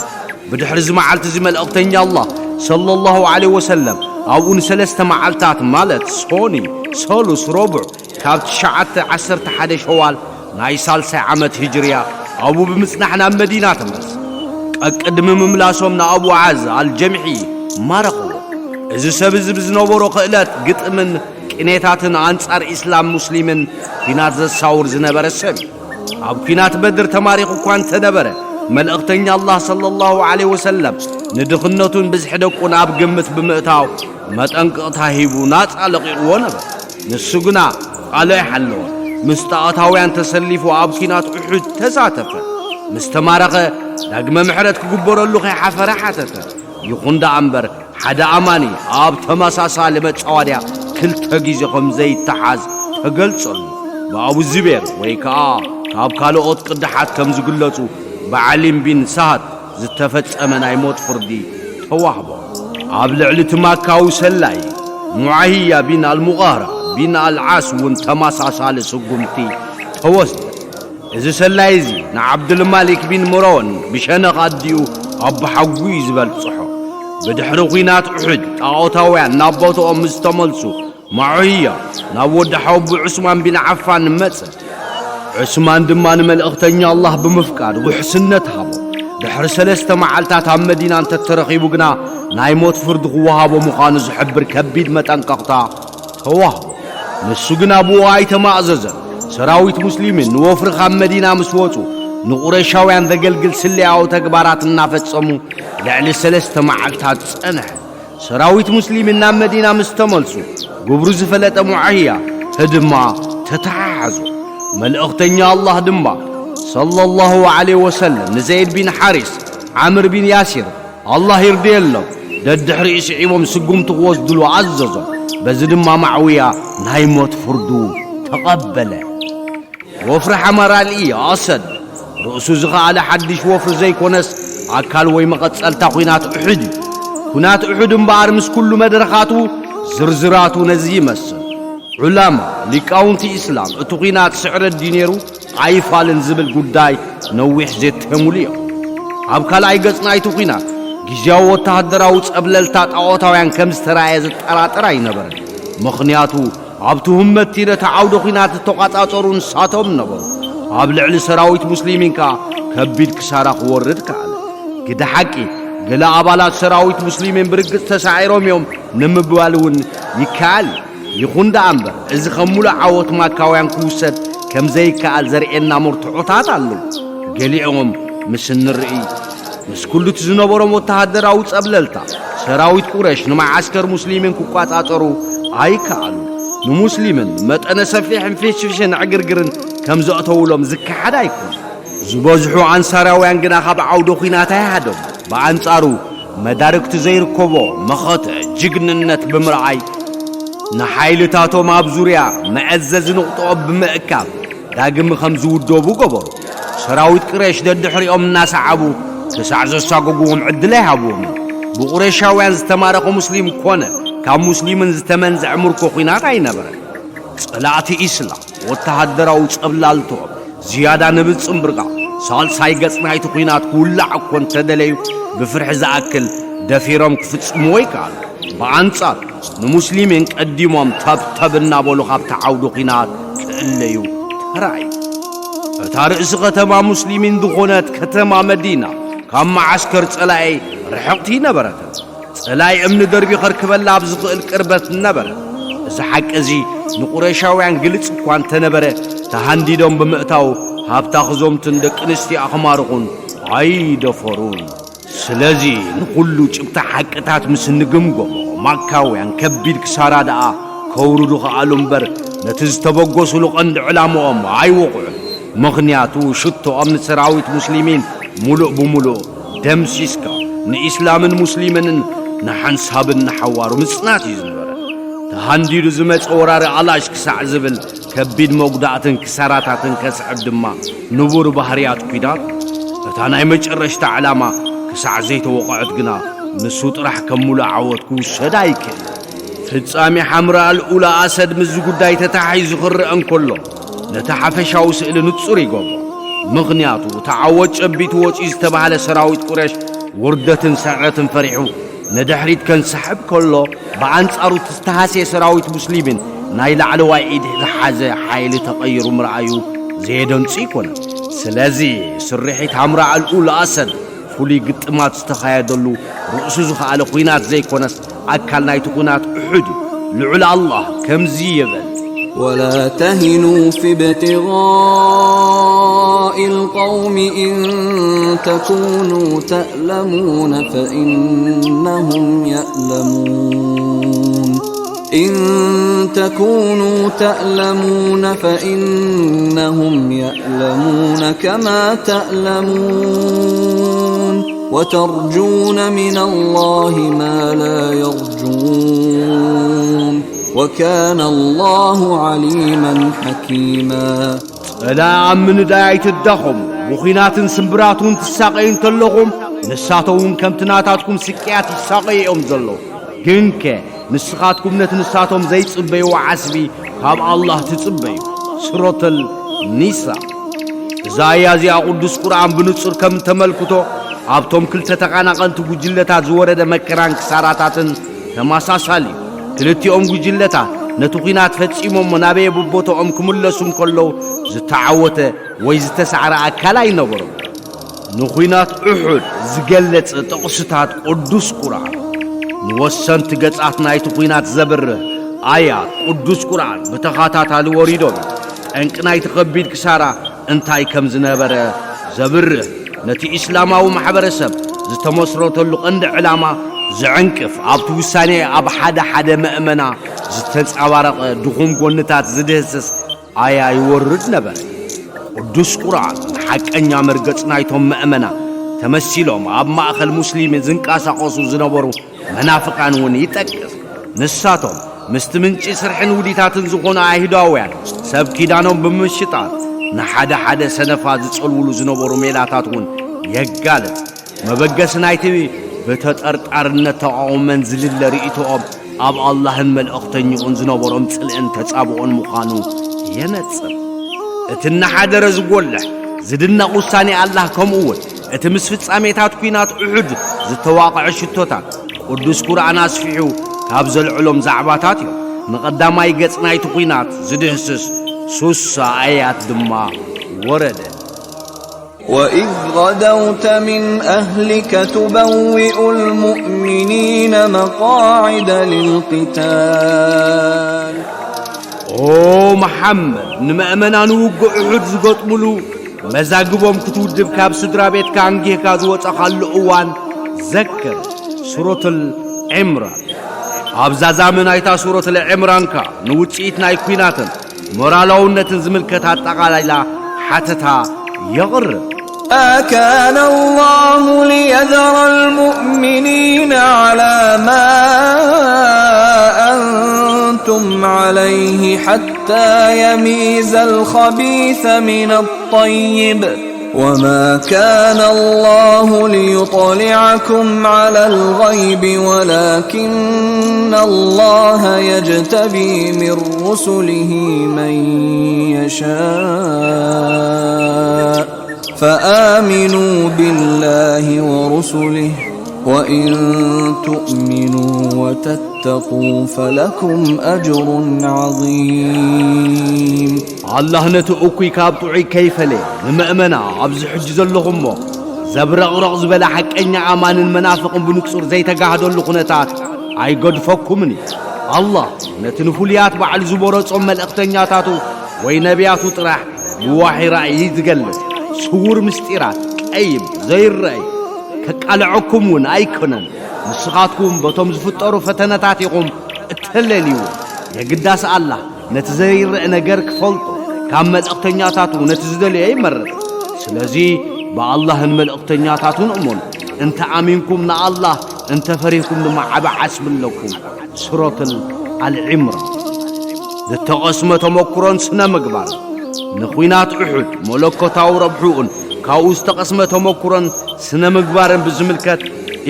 ብድሕሪ እዚ መዓልቲ እዚ መልእኽተኛ ኣላህ ሰለላሁ ዐለይሂ ወሰለም ኣብኡ ንሰለስተ መዓልታት ማለት ሶኒ፣ ሰሉስ፣ ረቡዕ ካብ ትሽዓተ ዓሰርተ ሓደ ሸዋል ናይ ሳልሳይ ዓመት ሂጅርያ ኣብኡ ብምጽናሕ ናብ መዲና ተመልሰ። ቀቅድሚ ምምላሶም ንኣቡ ዓዝ ኣልጀምሒ ማረኽዎ። እዚ ሰብ እዚ ብዝነበሮ ክእለት ግጥምን ቅኔታትን ኣንጻር ኢስላም ሙስሊምን ኲናት ዘሳውር ዝነበረ ሰብ እዩ። ኣብ ኲናት በድር ተማሪኹ እኳ እንተነበረ፣ መልእኽተኛ ኣላህ ሰለላሁ ዐለይሂ ወሰለም ንድኽነቱን ብዝሒ ደቁን ኣብ ግምት ብምእታው መጠንቀቕታ ሂቡ ናጻ ለቒቕዎ ነበር። ንሱ ግና ቃሉ ኣይሓለወን። ምስ ጣዖታውያን ተሰሊፉ ኣብ ኲናት ኡሑድ ተሳተፈ። ምስ ተማረኸ ዳግመ ምሕረት ክግበረሉ ከይሓፈረ ሓተተ። ይኹን ደኣ እምበር፣ ሓደ ኣማኒ ኣብ ተመሳሳሊ መጻወድያ ክልተ ግዜ ከም ዘይተሓዝ ተገልጸሉ። ብኣቡ ዚቤር ወይ ከኣ ካብ ካልኦት ቅዳሓት ከም ዝግለጹ ብዓሊም ቢን ሳህድ ዝተፈጸመ ናይ ሞት ፍርዲ ተዋህቦ። ኣብ ልዕሊ እቲ ማካዊ ሰላይ ሙዓሂያ ቢን ኣልሙቓራ ቢን ኣልዓስ እውን ተመሳሳሊ ስጉምቲ ተወስደ። እዚ ሰላይ እዚ ንዓብዱልማሊክ ቢን ሙረወን ብሸነኽ ኣዲኡ ኣቦሓጉ እዩ ዝበጽሖ። ብድሕሪ ኲናት ኡሑድ ጣዖታውያን ናብ ቦትኦም ምስ ተመልሱ፣ ሙዓሂያ ናብ ወዲ ሓወቡ ዑስማን ቢን ዓፋን መጸ። ዑስማን ድማ ንመልእኽተኛ ኣላህ ብምፍቃድ ውሕስነት ሃቦ። ድሕሪ ሰለስተ መዓልታት ኣብ መዲና እንተተረኺቡ ግና ናይ ሞት ፍርዲ ክወሃቦ ምዃኑ ዝሕብር ከቢድ መጠንቀቕታ ተዋህቦ። ንሱ ግና ብኡ ኣይተማእዘዘን። ሰራዊት ሙስሊሚን ንወፍሪ ካብ መዲና ምስ ወጹ፣ ንቁረይሻውያን ዘገልግል ስለያዊ ተግባራት እናፈጸሙ ልዕሊ ሰለስተ መዓልታት ጸንሐ። ሰራዊት ሙስሊምን ናብ መዲና ምስ ተመልሱ፣ ግብሩ ዝፈለጠ ሙዓህያ ህድማ ተተሓሓዙ። መልእኽተኛ ኣላህ ድማ፣ ሰለላሁ ዐለይሂ ወሰለም፣ ንዘይድ ቢን ሓሪስ፣ ዓምር ቢን ያሲር፣ ኣላህ ይርድየሎም፣ ደድሕሪኡ ስዒቦም ስጉምቲ ክወስድሉ ኣዘዞም። በዚ ድማ ማዕውያ ናይ ሞት ፍርዱ ተቐበለ። ወፍሪ ሓማር ኣልኢ ኣሰድ፣ ርእሱ ዝኸኣለ ሓድሽ ወፍሪ ዘይኮነስ፣ ኣካል ወይ መቐጸልታ ኲናት ኡሑድ እዩ። ኲናት ኡሑድ እምበኣር ምስ ኩሉ መድረኻቱ፣ ዝርዝራቱ ነዚ ይመስል። ዑላማ፣ ሊቃውንቲ ኢስላም፣ እቲ ኲናት ስዕረት ድዩ ነይሩ ኣይፋልን ዝብል ጉዳይ ነዊሕ ዘትሄሙሉ እዮም። ኣብ ካልኣይ ገጽ ናይቲ ኲናት፣ ግዝያዊ ወተሃደራዊ ጸብለልታ ጣዖታውያን ከም ዝተራእየ ዘጠራጥር ኣይነበረን። ምኽንያቱ፣ ኣብቲ ህመቲ ነቲ ዓውደ ኲናት ዝተቋጻጸሩ ንሳቶም ነበሩ። ኣብ ልዕሊ ሰራዊት ሙስሊሚን ከኣ ከቢድ ክሳራ ክወርድ ከኣለ። ግደ ሓቂ፣ ገለ ኣባላት ሰራዊት ሙስሊሚን ብርግጽ ተሳዒሮም እዮም ንምባል እውን ይከኣል እዩ። ይኹን ደኣ እምበር፣ እዚ ከም ሙሉእ ዓወት ማካውያን ክውሰድ ከም ዘይከኣል ዘርእየና መርትዖታት ኣለዉ። ገሊኦም ምስ እንርኢ፣ ምስ ኩሉ እቲ ዝነበሮም ወተሃደራዊ ጸብለልታ፣ ሰራዊት ቁረሽ ንመዓስከር ሙስሊሚን ክቋጻጸሩ ኣይከኣሉ። ንሙስሊምን መጠነ ሰፊሕን ፍሽፍሽን ዕግርግርን ከም ዘእተውሎም ዝከሓድ ኣይኮነን። ዝበዝሑ ኣንሳራውያን ግና ካብ ዓውደ ኲናት ኣይሃደሙ። ብኣንጻሩ፣ መዳርግቲ ዘይርከቦ መኸተ ጅግንነት ብምርኣይ፣ ንሓይልታቶም ኣብ ዙርያ መኣዘዚ ንቕጥኦም ብምእካብ ዳግም ከም ዝውደቡ ገበሩ። ሰራዊት ቅሬሽ ደድሕሪኦም እናሰዓቡ ክሳዕ ዘሳጎግዎም ዕድል ኣይሃብዎምን። ብቑሬሻውያን ዝተማረኸ ሙስሊም ኮነ ካብ ሙስሊምን ዝተመንዝዐ ምርኮ ኲናት ኣይነበረን። ጸላእቲ ኢስላም ወተሃደራዊ ጸብላልትኦም ዝያዳ ንብጽምብርቃ ሳልሳይ ገጽ ናይቲ ኲናት ክውላዕ እኮ እንተደለዩ ብፍርሒ ዝኣክል ደፊሮም ክፍጽምዎ ይከኣሉ። ብኣንጻር ንሙስሊሚን ቀዲሞም ተብተብ እናበሉ ካብቲ ዓውዲ ኲናት ክእለዩ ተራእዩ። እታ ርእሲ ከተማ ሙስሊሚን ዝኾነት ከተማ መዲና ካብ መዓስከር ጸላኢ ርሕቕቲ ነበረትን። ጸላኢ እምኒ ደርቢ ከርክበላ ኣብ ዝኽእል ቅርበት ነበረ። እዚ ሓቂ እዚ ንቑረሻውያን ግልጽ እኳ እንተነበረ፣ ተሃንዲዶም ብምእታው ሃብታ ክዘምቱን ደቂ ኣንስትያ ክማርኹን ኣይደፈሩን። ስለዚ ንኹሉ ጭብጢ ሓቅታት ምስ እንግምገሞ፣ ማካውያን ከቢድ ክሳራ ደኣ ከውርዱ ከኣሉ እምበር፣ ነቲ ዝተበገሱሉ ቀንዲ ዕላምኦም ኣይወቕዑን። ምኽንያቱ ሽቶኦም ንሰራዊት ሙስሊሚን ሙሉእ ብሙሉእ ደምሲስካ ንኢስላምን ሙስሊምንን ንሓንሳብን ንሓዋሩ ምጽናት እዩ ዝነበረ። ተሃንዲዱ ዝመጸ ወራሪ ኣላሽ ክሳዕ ዝብል ከቢድ መጉዳእትን ክሳራታትን ከስዕብ ድማ ንቡር ባህርያት ኲናት። እታ ናይ መጨረሽታ ዕላማ ክሳዕ ዘይተወቕዐት ግና ንሱ ጥራሕ ከም ሙሉእ ዓወት ክውሰድ ኣይክእል። ፍጻሜ ሓምራ ኣልኡላ ኣሰድ ምስዚ ጉዳይ ተተሓሒዙ ክረአ እንከሎ፣ ነቲ ሓፈሻዊ ስእሊ ንጹር ይገብሮ። ምኽንያቱ፣ እቲ ዓወት ጨቢጡ ወጺኡ ዝተባህለ ሰራዊት ቁረሽ ውርደትን ስዕረትን ፈሪሑ ንድሕሪት ከንሳሕብ ከሎ፣ ብኣንጻሩ እቲ ዝተሃስየ ሰራዊት ሙስሊምን ናይ ላዕለዋይ ኢድ ዝሓዘ ሓይሊ ተቐይሩ ምርኣዩ ዘየደንጹ ኣይኮነን። ስለዚ፣ ስርሒት ሓምራ ኣልኡላ ኣሰድ ፍሉይ ግጥማት ዝተኻየደሉ ርእሱ ዝኸኣለ ኲናት ዘይኮነስ፣ ኣካል ናይቲ ኲናት ኡሑድ እዩ። ልዑል ኣላህ ከምዚ ይብል። ولا تهنوا في ابتغاء القوم إن تكونوا تألمون فإنهم يألمون. إن تكونوا تألمون فإنهم يألمون كما تألمون وترجون من الله ما لا يرجون وكان الله عليما حكيما. ጸላኢ ኣብ ምንዳይ ኣይትዳኸሙ፣ ብኹናትን ስምብራትን ትሳቐዩ እንተለኹም፣ ንሳቶም እውን ከምቲ ናታትኩም ስቅያት ይሳቐዩ እዮም ዘለዉ። ግንከ ንስኻትኩም ነቲ ንሳቶም ዘይጽበይዎ ዓስቢ ካብ ኣላህ ትጽበዩ። ሱረቱል ኒሳ። እዛ ኣያ እዚኣ ቅዱስ ቁርኣን ብንጹር ከም እተመልክቶ፣ ኣብቶም ክልተ ተቓናቐንቲ ጉጅለታት ዝወረደ መከራን ክሳራታትን ተመሳሳሊ እዩ። ክልቲኦም ጉጅለታት ነቲ ኲናት ፈጺሞሞ ናበየ ብቦትኦም ክምለሱ እንከለዉ ዝተዓወተ ወይ ዝተሳዕረ ኣካል ኣይነበሮም። ንኹናት ኡሑድ ዝገለጸ ጥቕስታት ቅዱስ ቁርኣን። ንወሰንቲ ገጻት ናይቲ ኹናት ዘብርህ ኣያት ቅዱስ ቁርኣን ብተኸታታሊ ወሪዶም። ጠንቂ ናይቲ ከቢድ ክሳራ እንታይ ከም ዝነበረ ዘብርህ፣ ነቲ ኢስላማዊ ማሕበረሰብ ዝተመስረተሉ ቀንዲ ዕላማ ዝዕንቅፍ፣ ኣብቲ ውሳኔ ኣብ ሓደ ሓደ መእመና ዝተንጸባረቐ ድኹም ጎንታት ዝድህስስ ኣያ ይወርድ ነበረ። ቅዱስ ቁርኣን ንሓቀኛ መርገጽ ናይቶም መእመና ተመሲሎም ኣብ ማእከል ሙስሊም ዝንቀሳቐሱ ዝነበሩ መናፍቃን እውን ይጠቅስ። ንሳቶም ምስቲ ምንጪ ስርሕን ውዲታትን ዝኾኑ ኣይሁዳውያን ሰብ ኪዳኖም ብምሽጣት ንሓደ ሓደ ሰነፋ ዝጸልውሉ ዝነበሩ ሜላታት እውን የጋልጽ። መበገሲ ናይቲ ብተጠርጣርነት ተቓውመን ዝልለ ርእይቶኦም ኣብ ኣላህን መልእኽተኝኡን ዝነበሮም ጽልእን ተጻብኦን ምዃኑ የነጽር። እቲ እናሓደረ ዝጎልሕ ዝድነቕ ውሳኔ ኣላህ፣ ከምኡ እውን እቲ ምስ ፍጻሜታት ኲናት ኡሑድ ዝተዋቕዐ ሽቶታት ቅዱስ ቁርኣን ኣስፊሑ ካብ ዘልዕሎም ዛዕባታት እዮም። ንቐዳማይ ገጽ ናይቲ ኲናት ዝድህስስ ሱሳ ኣያት ድማ ወረደ። وإذ غدوت من أهلك تبوئ المؤمنين مقاعد للقتال ኦ መሓመድ፣ ንመእመናን ውግእ ኡሑድ ዝገጥሙሉ መዛግቦም ክትውድብ ካብ ስድራ ቤትካ ኣንጊህካ ዝወጸኻሉ እዋን ዘክር። ሱረቱል ዕምራን። ኣብ ዛዛሚ ናይታ ሱረቱል ዕምራንካ ንውጽኢት ናይ ኲናትን ሞራላውነትን ዝምልከት ኣጠቓላላ ሓተታ የቕርብ። ما كان الله ليذر المؤمنين على ما أنتم عليه حتى يميز الخبيث من الطيب، وما كان الله ليطلعكم على الغيب ولكن الله يجتبي من رسله من يشاء، فآمنوا بالله ورسله، وإن تؤمنوا وتتقوا فلكم أجر عظيم. ኣላህ ነቲ እኩይ ካብ ጥዑይ ከይፈለየ፣ ንመእመና ኣብዚ ሕጂ ዘለኹሞ ዘብረቕረቕ ዝበለ ሓቀኛ ኣማንን መናፍቕን ብንጹር ዘይተጋህደሉ ኩነታት ኣይገድፈኩምን እዩ። ኣላህ ነቲ ንፍሉያት ባዕሉ ዝበረጾም መልእኽተኛታቱ ወይ ነቢያቱ ጥራሕ ብዋሒ ራእይ ዝገልጽ ስዉር ምስጢራት ቀይብ ዘይረኣይ ከቃልዐኩም እውን ኣይኮነን። ንስኻትኩም በቶም ዝፍጠሩ ፈተነታት ኢኹም እተለልይዎ። የግዳስ ኣላህ ነቲ ዘይረአ ነገር ክፈልጦ ካብ መልእኽተኛታቱ ነቲ ዝደለዮ ይመርጽ። ስለዚ ብኣላህን መልእኽተኛታቱን እመኑ። እንተ ኣሚንኩም ንኣላህ፣ እንተ ፈሪህኩም ድማ ዓቢ ዓስቢ ኣለኩም። ሱረቱል ኣልዕምራን። ዝተቐስመ ተመኩሮን ስነ ምግባር። ንኹናት ኡሑድ መለኮታዊ ረብሕኡን ካብኡ ዝተቐስመ ተመኩሮን ስነ ምግባርን ብዝምልከት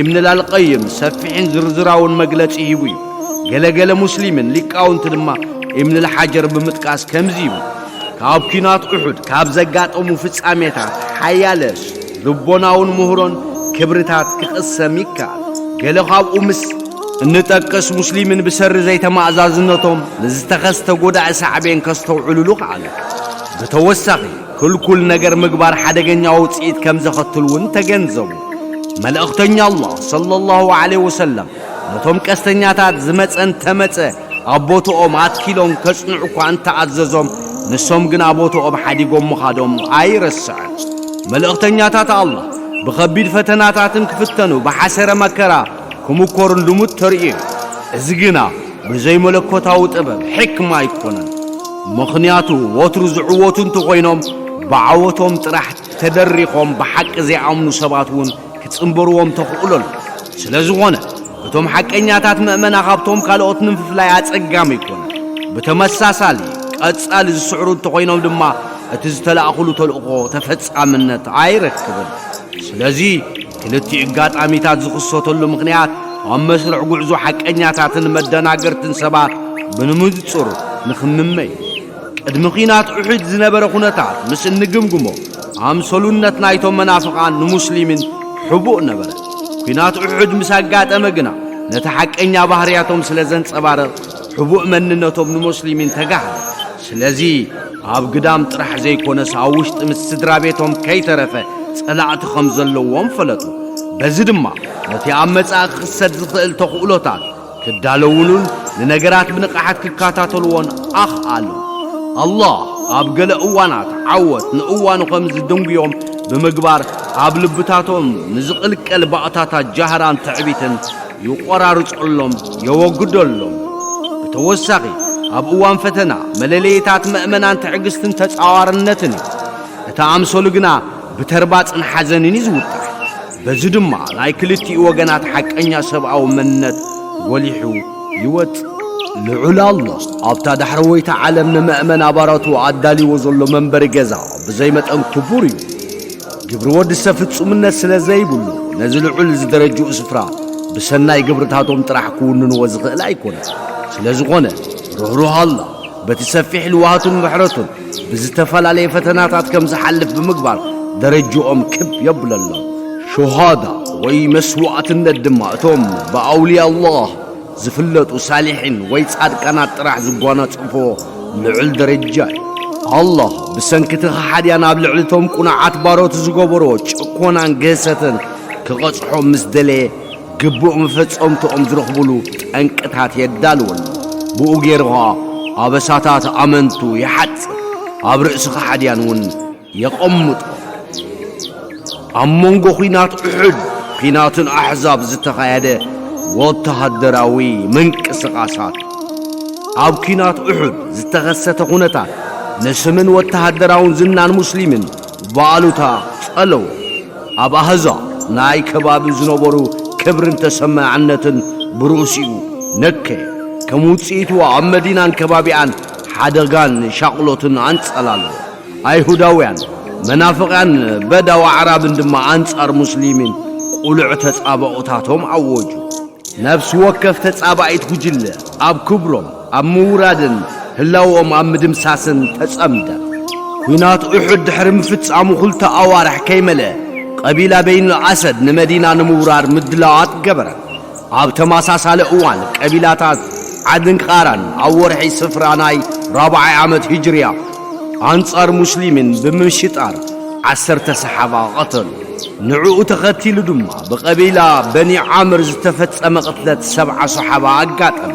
ኢብን ኣልቀይም ሰፊሕን ዝርዝራውን መግለጺ ሂቡ እዩ። ገለገለ ሙስሊምን ሊቃውንቲ ድማ ኢብን ኣልሓጀር ብምጥቃስ ከምዚ ይብል። ካብ ኲናት ኡሑድ ካብ ዘጋጠሙ ፍጻሜታት ሓያለ ልቦናውን ምህሮን ክብርታት ክቕሰም ይከኣል። ገለ ካብኡ ምስ እንጠቅስ ሙስሊምን ብሰሪ ዘይተማእዛዝነቶም ንዝተኸስተ ጎዳኢ ሳዕቤን ከስተውዕሉሉ ከኣሉ። ብተወሳኺ ክልኩል ነገር ምግባር ሓደገኛ ውጽኢት ከም ዘኸትል እውን ተገንዘቡ። መልእኽተኛ ኣላህ ሰለላሁ ዐለይሂ ወሰለም ነቶም ቀስተኛታት ዝመጸ እንተመጸ ኣብ ቦትኦም ኣትኪሎም ከጽንዑ እኳ እንተኣዘዞም፣ ንሶም ግና ቦትኦም ሓዲጎም ምኻዶም ኣይረስዕን። መልእኽተኛታት ኣላህ ብኸቢድ ፈተናታትን ክፍተኑ ብሓሰረ መከራ ክምኮሩን ልሙድ ተርእዮ እዩ። እዚ ግና ብዘይ መለኮታዊ ጥበብ፣ ሕክማ፣ ኣይኮነን። ምኽንያቱ ወትሩ ዝዕወቱ እንተኾይኖም ብዓወቶም ጥራሕ ተደሪኾም ብሓቂ ዘይኣምኑ ሰባት እውን ክጽንበርዎም ተኽእሎ ኣሎ። ስለ ዝኾነ እቶም ሓቀኛታት ምእመና ካብቶም ካልኦት ንምፍላይ ኣጸጋሚ ኣይኮነን። ብተመሳሳሊ ቀጻሊ ዝስዕሩ እንተኾይኖም ድማ እቲ ዝተላእኹሉ ተልእኾ ተፈጻምነት ኣይረክብን። ስለዚ ክልቲኡ ኣጋጣሚታት ዝኽሰተሉ ምኽንያት ኣብ መስርዕ ጉዕዞ ሓቀኛታትን መደናገርትን ሰባት ብምንጹር ንኽምመ እዩ። ቅድሚ ኲናት ኡሑድ ዝነበረ ኩነታት ምስ እንግምግሞ ኣምሰሉነት ናይቶም መናፍቓን ንሙስሊሚን ሕቡእ ነበረ። ኲናት ኡሑድ ምስ ኣጋጠመ ግና ነቲ ሓቀኛ ባህርያቶም ስለ ዘንጸባርቕ ሕቡእ መንነቶም ንሙስሊሚን ተጋህደ። ስለዚ ኣብ ግዳም ጥራሕ ዘይኮነስ ኣብ ውሽጢ ምስ ስድራ ቤቶም ከይተረፈ ጸላእቲ ከም ዘለዎም ፈለጡ። በዚ ድማ ነቲ ኣብ መጻኢ ክኽሰት ዝኽእል ተኽእሎታት ክዳለውሉን ንነገራት ብንቕሓት ክከታተልዎን ኣኽኣሎም። ኣላህ ኣብ ገለ እዋናት ዓወት ንእዋኑ ከም ዝድንጉዮም ብምግባር ኣብ ልብታቶም ንዝቕልቀል ባእታታት ጃህራን ትዕቢትን ይቆራርጸሎም፣ የወግደሎም። ብተወሳኺ፣ ኣብ እዋን ፈተና፣ መለለይታት ምእመናን ትዕግስትን ተጻዋርነትን እዩ። እቲ ኣምሰሉ ግና ብተርባጽን ሓዘንን እዩ ዝውጣሕ። በዚ ድማ ናይ ክልቲኡ ወገናት ሓቀኛ ሰብኣዊ መንነት ጎሊሑ ይወጽእ። ልዑል ኣላህ ኣብታ ዳሕረወይቲ ዓለም ንመእመን ኣባራቱ ኣዳልይዎ ዘሎ መንበሪ ገዛ ብዘይ መጠን ክቡር እዩ። ግብሪ ወዲ ሰብ ፍጹምነት ስለ ዘይብሉ፣ ነዚ ልዑል ዝደረጅኡ ስፍራ ብሰናይ ግብርታቶም ጥራሕ ክውንንዎ ዝኽእል ኣይኮነን። ስለ ዝኾነ፣ ርህሩህ ኣላህ በቲ ሰፊሕ ልውሃቱን ምሕረቱን ብዝተፈላለየ ፈተናታት ከም ዝሓልፍ ብምግባር ደረጅኦም ክብ የብለሎም። ሹሃዳ ወይ መስዋእትነት ድማ እቶም ብኣውልያ ኣላህ ዝፍለጡ ሳሊሒን ወይ ጻድቃናት ጥራሕ ዝጓናጸፎ ልዑል ደረጃ እዩ። ኣላህ ብሰንኪ እቲ ኸሓድያን ኣብ ልዕሊ እቶም ቁኑዓት ባሮቱ ዝገበሮ ጭኮናን ግህሰትን ክቐጽሖም ምስ ደለየ፣ ግቡእ መፈጸምትኦም ዝረኽቡሉ ጠንቅታት የዳልወሉ። ብኡ ገይሩ ኸኣ ኣበሳታት ኣመንቱ ይሓጽር፣ ኣብ ርእሲ ኸሓድያን እውን የቐምጦ። ኣብ መንጎ ኲናት ኡሑድ፣ ኲናትን ኣሕዛብ ዝተኻየደ ወተሃደራዊ ምንቅስቓሳት። ኣብ ኲናት ኡሑድ ዝተኸሰተ ኩነታት ንስምን ወተሃደራውን ዝናን ሙስሊምን ብኣሉታ ጸለወ። ኣብ ኣህዛብ ናይ ከባቢ ዝነበሩ ክብርን ተሰማዕነትን ብርእሲኡ ነከየ። ከም ውጽኢቱ ኣብ መዲናን ከባቢኣን ሓደጋን ሻቕሎትን ኣንጸላለወ። ኣይሁዳውያን መናፍቕያን በዳው ኣዕራብን ድማ ኣንጻር ሙስሊሚን ቁሉዕ ተጻባኦታቶም ኣወጁ። ነፍሲ ወከፍ ተጻባኢት ጉጅለ ኣብ ክብሮም፣ ኣብ ምውራድን ህላወኦም ኣብ ምድምሳስን ተጸምደ። ኲናት ኡሑድ ድሕሪ ምፍጻሙ ክልተ ኣዋርሕ ከይመልአ፣ ቀቢላ በይኑ ኣሰድ ንመዲና ንምውራር ምድላዋት ገበረ። ኣብ ተመሳሳሊ እዋን፣ ቀቢላታት ዓድን ቃራን ኣብ ወርሒ ስፍራ ናይ ራብዓይ ዓመት ሂጅርያ ኣንጻር ሙስሊሚን ብምሽጣር ዓሰርተ ሰሓባ ቀተሉ። ንዕኡ ተኸቲሉ ድማ ብቐቢላ በኒ ዓምር ዝተፈጸመ ቅትለት ሰብዓ ሰሓባ ኣጋጠመ።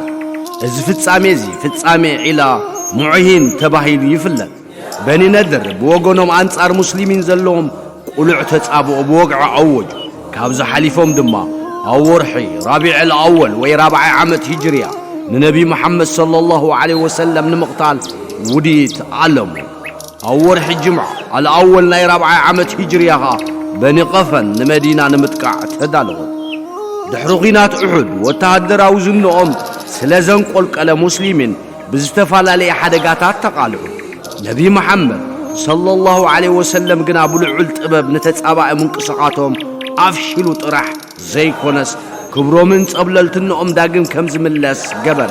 እዚ ፍጻሜ እዚ ፍጻሜ ዒላ ሙዕሂን ተባሂሉ ይፍለጥ። በኒ ነድር ብወገኖም ኣንጻር ሙስሊሚን ዘለዎም ቁሉዕ ተጻብኦ ብወግዒ ኣወጁ። ካብዚ ሓሊፎም ድማ ኣብ ወርሒ ራቢዕል ኣወል ወይ ራብዓይ ዓመት ሂጅርያ ንነቢ መሓመድ ሰለላሁ ዐለይሂ ወሰለም ንምቕታል ውዲት ኣለሙ። ኣብ ወርሒ ጅምዓ ኣልኣወል ናይ ራብዓይ ዓመት ሂጅርያ ኸኣ በኒ ቀፈን ንመዲና ንምጥቃዕ ተዳለወት። ድሕሪ ኲናት ኡሑድ ወተሃደራዊ ዝንኦም ስለ ዘንቆልቀለ ሙስሊሚን ብዝተፈላለየ ሓደጋታት ተቓልዑ። ነቢ መሓመድ ሰለላሁ ዐለይሂ ወሰለም ግና ብልዑል ጥበብ ንተጻባኢ ምንቅስቓቶም ኣፍሽሉ ጥራሕ ዘይኮነስ ክብሮምን ጸብለልትንኦም ዳግም ከም ዝምለስ ገበረ።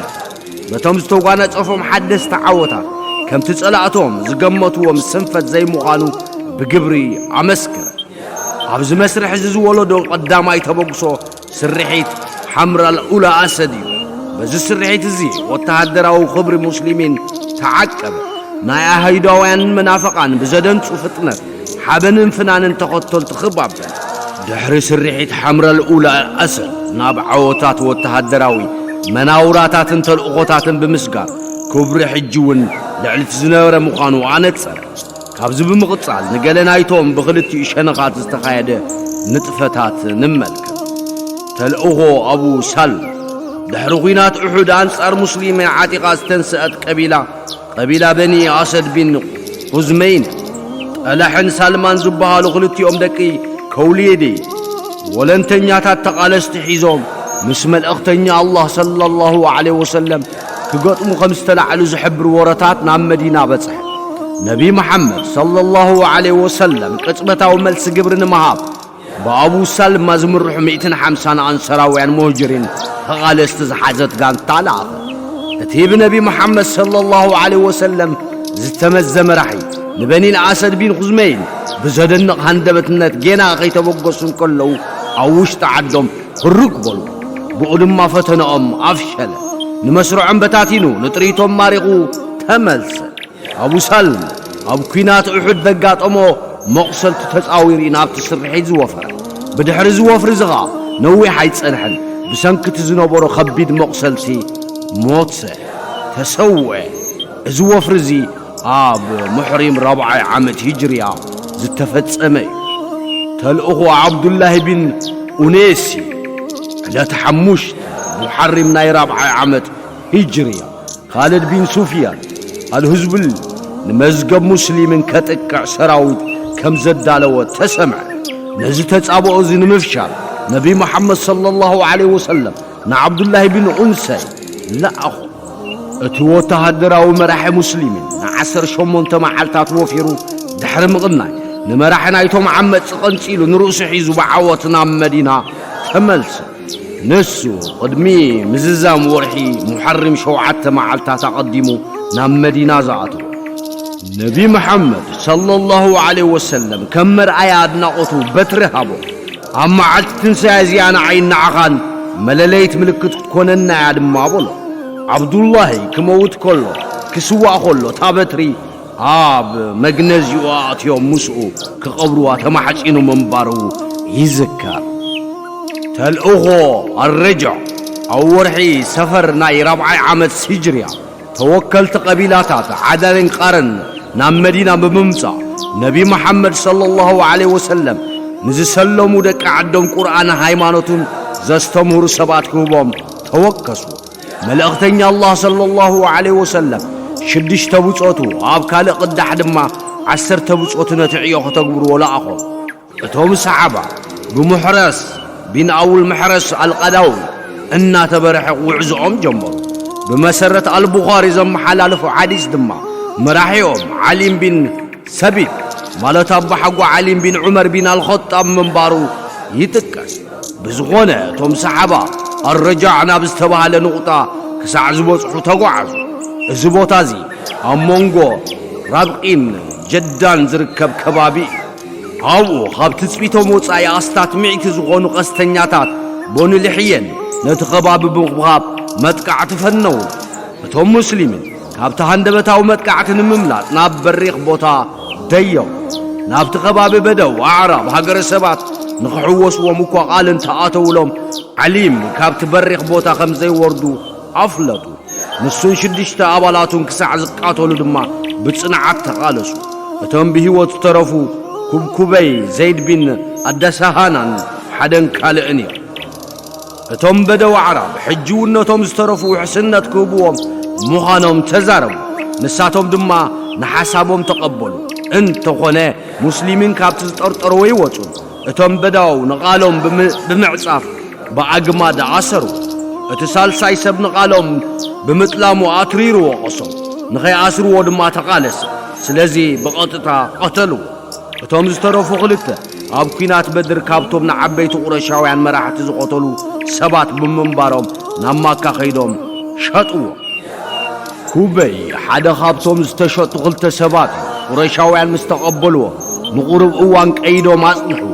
በቶም ዝተጓነጸፎም ሓደስቲ ዓወታት ከምቲ ጸላእቶም ዝገመትዎም ስንፈት ዘይምዃኑ ብግብሪ ኣመስከረ። ኣብዚ መስርሕ እዚ ዝወለዶ ቀዳማይ ተበግሶ ስርሒት ሓምራል ኡላ ኣሰድ እዩ። በዚ ስርሒት እዚ ወተሃደራዊ ክብሪ ሙስሊሚን ተዓቀበ። ናይ ኣሃይዳውያንን መናፍቓን ብዘደንጹ ፍጥነት ሓበንን ፍናንን ተኸተልቲ ክብ ኣበለ። ድሕሪ ስርሒት ሓምራል ኡላ ኣሰድ ናብ ዓወታት ወተሃደራዊ መናውራታትን ተልእኾታትን ብምስጋር ክብሪ ሕጂ እውን ልዕሊ እቲ ዝነበረ ምዃኑ ኣነጸረ። ካብዚ ብምቕጻል ንገለ ናይቶም ብኽልቲኡ ሸነኻት ዝተኻየደ ንጥፈታት ንመልከት። ተልእኾ ኣቡ ሳልም። ድሕሪ ኲናት ኡሑድ ኣንጻር ሙስሊሚን ዓጢቓ ዝተንስአት ቀቢላ፣ ቀቢላ በኒ ኣሰድ ቢን ኹዝመይን፣ ጠላሕን ሳልማን ዝበሃሉ ክልቲኦም ደቂ ከውልየዴ ወለንተኛታት ተቓለስቲ ሒዞም ምስ መልእኽተኛ ኣላህ ሰለላሁ ዐለይሂ ወሰለም ክገጥሙ ከም ዝተላዕሉ ዝሕብር ወረታት ናብ መዲና በጽሐ። ነቢ መሓመድ ሰለላሁ ዐለይሂ ወሰለም ቅጽበታዊ መልሲ ግብሪ ንምሃብ ብኣቡ ሳልማ ዝምርሑ ሚእትን ሓምሳን ኣንሰራውያን ሙሃጅሪን ተቓለስቲ ዝሓዘት ጋንታ ለኣኸ። እቲ ብነቢ መሓመድ ሰለላሁ ዐለይሂ ወሰለም ዝተመዘ መራሒ ንበኒን ኣሰድ ቢን ኹዝመይን ብዘደንቕ ሃንደበትነት ጌና ከይተበገሱ እንከለዉ ኣብ ውሽጢ ዓዶም ህርግ በሉ። ብኡ ድማ ፈተነኦም ኣፍሸለ። ንመስርዖም በታቲኑ ንጥሪቶም ማሪኹ ተመልሰ። ኣቡ ሳልም ኣብ ኲናት ኡሑድ ዘጋጠሞ መቑሰልቲ ተጻዊሩ እዩ ናብቲ ስርሒት ዝወፈረ። ብድሕሪ እዚ ወፍሪ እዚ ኸኣ ነዊሕ ኣይጸንሐን። ብሰንኪ እቲ ዝነበሮ ከቢድ መቑሰልቲ ሞተ፣ ተሰውአ። እዚ ወፍሪ እዚ ኣብ ሙሕሪም ራብዓይ ዓመት ሂጅርያ ዝተፈጸመ እዩ። ተልእኾ ዓብዱላሂ ቢን ኡኔስ እዩ። ለቲ ሓሙሽተ ሙሓሪም ናይ ራብዓይ ዓመት ሂጅርያ፣ ኻልድ ቢን ሱፍያን ኣልሁዝቡሊ ንመዝገብ ሙስሊምን ከጥቅዕ ሰራዊት ከም ዘዳለወ ተሰምዐ። ነዚ ተጻብኦ እዚ ንምፍሻል ነቢ መሓመድ ሰለላሁ ዐለይሂ ወሰለም ንዓብዱላሂ ቢን ኡንሰይ ለኣኾ። እቲ ወተሃደራዊ መራሒ ሙስሊምን ንዓሰርተ ሸሞንተ መዓልታት ወፊሩ ድሕሪ ምቕናይ፣ ንመራሒ ናይቶም ዓመጽቲ ቀንጺሉ ንርእሱ ሒዙ ብዓወት ናብ መዲና ተመልሰ። ንሱ ቅድሚ ምዝዛም ወርሒ ሙሓሪም ሸውዓተ መዓልታት ኣቐዲሙ ናብ መዲና ዝኣተወ። ነቢ መሓመድ ሰለላሁ ዐለይሂ ወሰለም ከም መርኣያ ኣድናቖቱ በትሪ ሃቦ። ኣብ መዓልቲ ትንሳኤ እዚኣ ንዓይን ንዓኻን መለለይት ምልክት ክትኮነና እያ ድማ በሎ። ዓብዱላሂ ክመውት ከሎ፣ ክስዋእ ከሎ እታ በትሪ ኣብ መግነዚኡ ኣእትዮም ምስኡ ክቐብርዋ ተማሕጺኑ ምንባሩ ይዝከር። ተልእኾ ኣረጃዕ ኣብ ወርሒ ሰፈር ናይ ራብዓይ ዓመት ሂጅርያ ተወከልቲ ቀቢላታት ዓዳንን ቃረን ናብ መዲና ብምምጻእ፣ ነቢ መሓመድ ሰለላሁ ዐለይሂ ወሰለም ንዝሰለሙ ደቂ ዓዶም ቁርኣን ሃይማኖቱን ዘስተምህሩ ሰባት ክህቦም ተወከሱ። መልእኽተኛ ኣላህ ሰለላሁ ዐለይሂ ወሰለም ሽዱሽተ ብጾቱ፣ ኣብ ካልእ ቅዳሕ ድማ ዓሰርተ ብጾቱ ነቲ ዕዮ ከተግብርዎ ለኣኾም። እቶም ሰሓባ ብሙሕረስ ቢን ኣቡል መሕረስ ኣልቐዳዊ እናተበርሐ ጉዕዞኦም ጀመሩ። ብመሰረት ኣልቡኻሪ ዘመሓላለፎ ሓዲስ ድማ፣ መራሒኦም ዓሊም ቢን ሰቢት፣ ማለት ኣቦሓጎ ዓሊም ቢን ዑመር ቢን ኣልኸጣብ ምንባሩ ይጥቀስ። ብዝኾነ፣ እቶም ሰሓባ ኣረጃዕ ናብ ዝተባህለ ንቑጣ ክሳዕ ዝበጽሑ ተጓዓዙ። እዚ ቦታ እዚ ኣብ መንጎ ራብቒን ጀዳን ዝርከብ ከባቢ እዩ። ኣብኡ ካብ ትጽቢቶም ወጻኢ ኣስታት ሚእቲ ዝኾኑ ቀስተኛታት ቦኒ ልሕየን ነቲ ከባቢ ብምኽባብ መጥቃዕቲ ፈነዉ። እቶም ሙስሊሚን ካብቲ ሃንደበታዊ መጥቃዕቲ ንምምላጥ ናብ በሪኽ ቦታ ደየቡ። ናብቲ ከባቢ በደው ኣዕራብ ሃገረ ሰባት ንኽሕወስዎም እኳ ቃል እንተኣተውሎም፣ ዓሊም ካብቲ በሪኽ ቦታ ከም ዘይወርዱ ኣፍለጡ። ንሱን ሽዱሽተ ኣባላቱን ክሳዕ ዝቃተሉ ድማ ብጽንዓት ተቓለሱ። እቶም ብህይወት ዝተረፉ ኩብኩበይ ዘይድ ቢን ኣደሳሃናን ሓደን ካልእን እዮም። እቶም በደው ኣዕራብ ሕጂ እውን ነቶም ዝተረፉ ውሕስነት ክህብዎም ምዃኖም ተዛረቡ። ንሳቶም ድማ ንሓሳቦም ተቐበሉ። እንተኾነ ሙስሊሚን ካብቲ ዝጠርጠርዎ ይወጹ። እቶም በዳው ንቓሎም ብም-፣ ብምዕጻፍ ብኣግማድ ኣሰሩ። እቲ ሳልሳይ ሰብ ንቓሎም ብምጥላሙ ኣትሪሩ ወቐሶም። ንኸይኣስርዎ ድማ ተቓለሰ። ስለዚ ብቐጥታ ቀተልዎ። እቶም ዝተረፉ ክልተ ኣብ ኲናት በድር ካብቶም ንዓበይቲ ቁረሻውያን መራሕቲ ዝቐተሉ ሰባት ብምንባሮም ናብ ማካ ከይዶም ሸጥዎ። ኩበይ ሓደ ካብቶም ዝተሸጡ ክልተ ሰባት እዩ። ቁረሻውያን ምስ ተቐበልዎ ንቑሩብ እዋን ቀይዶም ኣጽንሕዎ።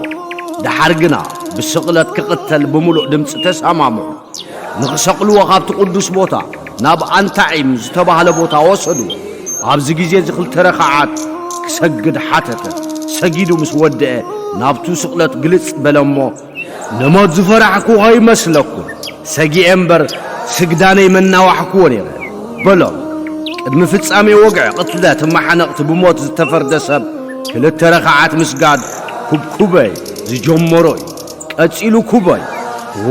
ደሓር ግና ብስቕለት ክቕተል ብምሉእ ድምጺ ተሰማምዑ። ንኽሰቕልዎ ካብቲ ቅዱስ ቦታ ናብ ኣንታዒም ዝተባህለ ቦታ ወሰድዎ። ኣብዚ ግዜ እዚ ክልተ ረኻዓት ክሰግድ ሓተተ። ሰጊዱ ምስ ወደአ ናብቱ ስቕለት ግልጽ በለ እሞ፣ ንሞት ዝፈራሕኩ ከይመስለኩም፣ ሰጊኤ እምበር ስግዳነይ መናዋሕክዎ ነይረ በሎም። ቅድሚ ፍጻሜ ወግዒ ቅትለት መሓነቕቲ ብሞት ዝተፈርደ ሰብ ክልተ ረኻዓት ምስጋድ ኩብኩበይ ዝጀመሮ እዩ። ቀጺሉ ኩበይ፣ "ዎ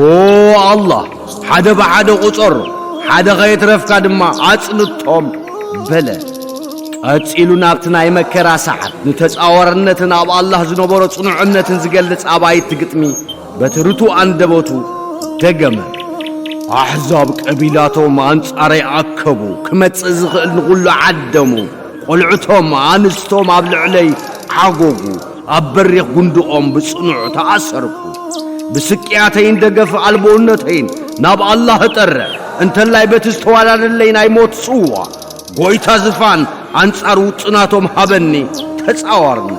ኣላህ፣ ሓደ ብሓደ ቁጸሮ፣ ሓደ ከየትረፍካ ድማ ኣጽንቶም" በለ። ቀጺሉ ናብቲ ናይ መከራ ሰዓት ንተጻዋርነትን ኣብ ኣላህ ዝነበሮ ጽኑዕነትን ዝገልጽ ኣባይቲ ግጥሚ በቲ ርቱእ ኣንደበቱ ደገመ። ኣሕዛብ ቀቢላቶም ኣንጻረይ ኣከቡ፣ ክመጽእ ዝኽእል ንኹሉ ዓደሙ። ቆልዑቶም ኣንስቶም ኣብ ልዕለይ ዓጎጉ። ኣብ በሪኽ ጉንድኦም ብጽኑዕ ተኣሰርኩ። ብስቅያተይን ደገፍ ኣልቦነተይን ናብ ኣላህ እጠርዕ፣ እንተላይ በቲ ዝተዋዳደለይ ናይ ሞት ጽዋ ጎይታ ዝፋን ኣንጻር ውጥናቶም ሃበኒ። ተጻዋርኒ።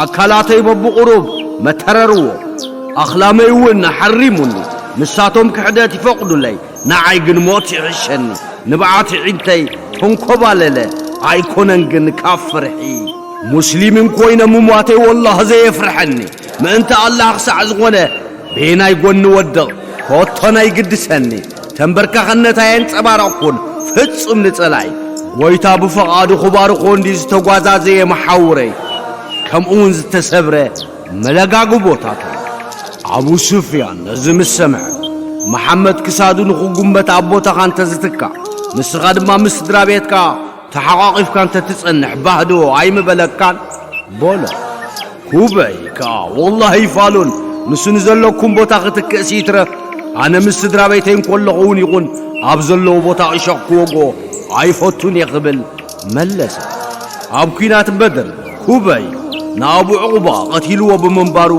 ኣካላተይ በብቑሩብ መተረርዎ፣ ኣኽላመይ እውን ሓሪሙኒ። ንሳቶም ክሕደት ይፈቕዱለይ፣ ንዓይ ግን ሞት ይሕሸኒ። ንብዓት ዒንተይ ተንኮባለለ፣ ኣይኮነን ግን ካብ ፍርሒ። ሙስሊምን ኮይነ ምሟተይ ወላህ ዘየፍርሐኒ። ምእንቲ ኣላህ ክሳዕ ዝኾነ ቤናይ ጎኒ ወድቕ፣ ኮቶን ኣይግድሰኒ። ተንበርካኽነት ኣየንጸባረቕኩን ፍጹም ንጸላኢ። ጎይታ ብፍቓዱ ክባርኾ እንዲ ዝተጓዛዘየ መሓውረይ፣ ከምኡ እውን ዝተሰብረ መለጋግቦታቱ። ኣቡ ሱፍያን ነዚ ምስ ሰምዐ፣ መሓመድ ክሳዱ ንኽጉንበት ኣብ ቦታኻ እንተዝትካእ፣ ንስኻ ድማ ምስ ስድራ ቤትካ ተሓቋቒፍካ እንተትጸንሕ፣ ባህዶ ኣይምበለካን? በሎ። ኩበይ ከኣ፣ ወላሂ ይፋሉን፣ ንሱ ንዘለኩም ቦታ ክትክእስ ይትረፍ፣ ኣነ ምስ ስድራ ቤተይ እንከለኹ እውን ይኹን፣ ኣብ ዘለዎ ቦታ እሾኽ ክወግኦ ኣይፈቱን እየ ክብል መለሰ። ኣብ ኲናት በድር፣ ኩበይ ንኣቡ ዑቕባ ቀቲልዎ ብምንባሩ፣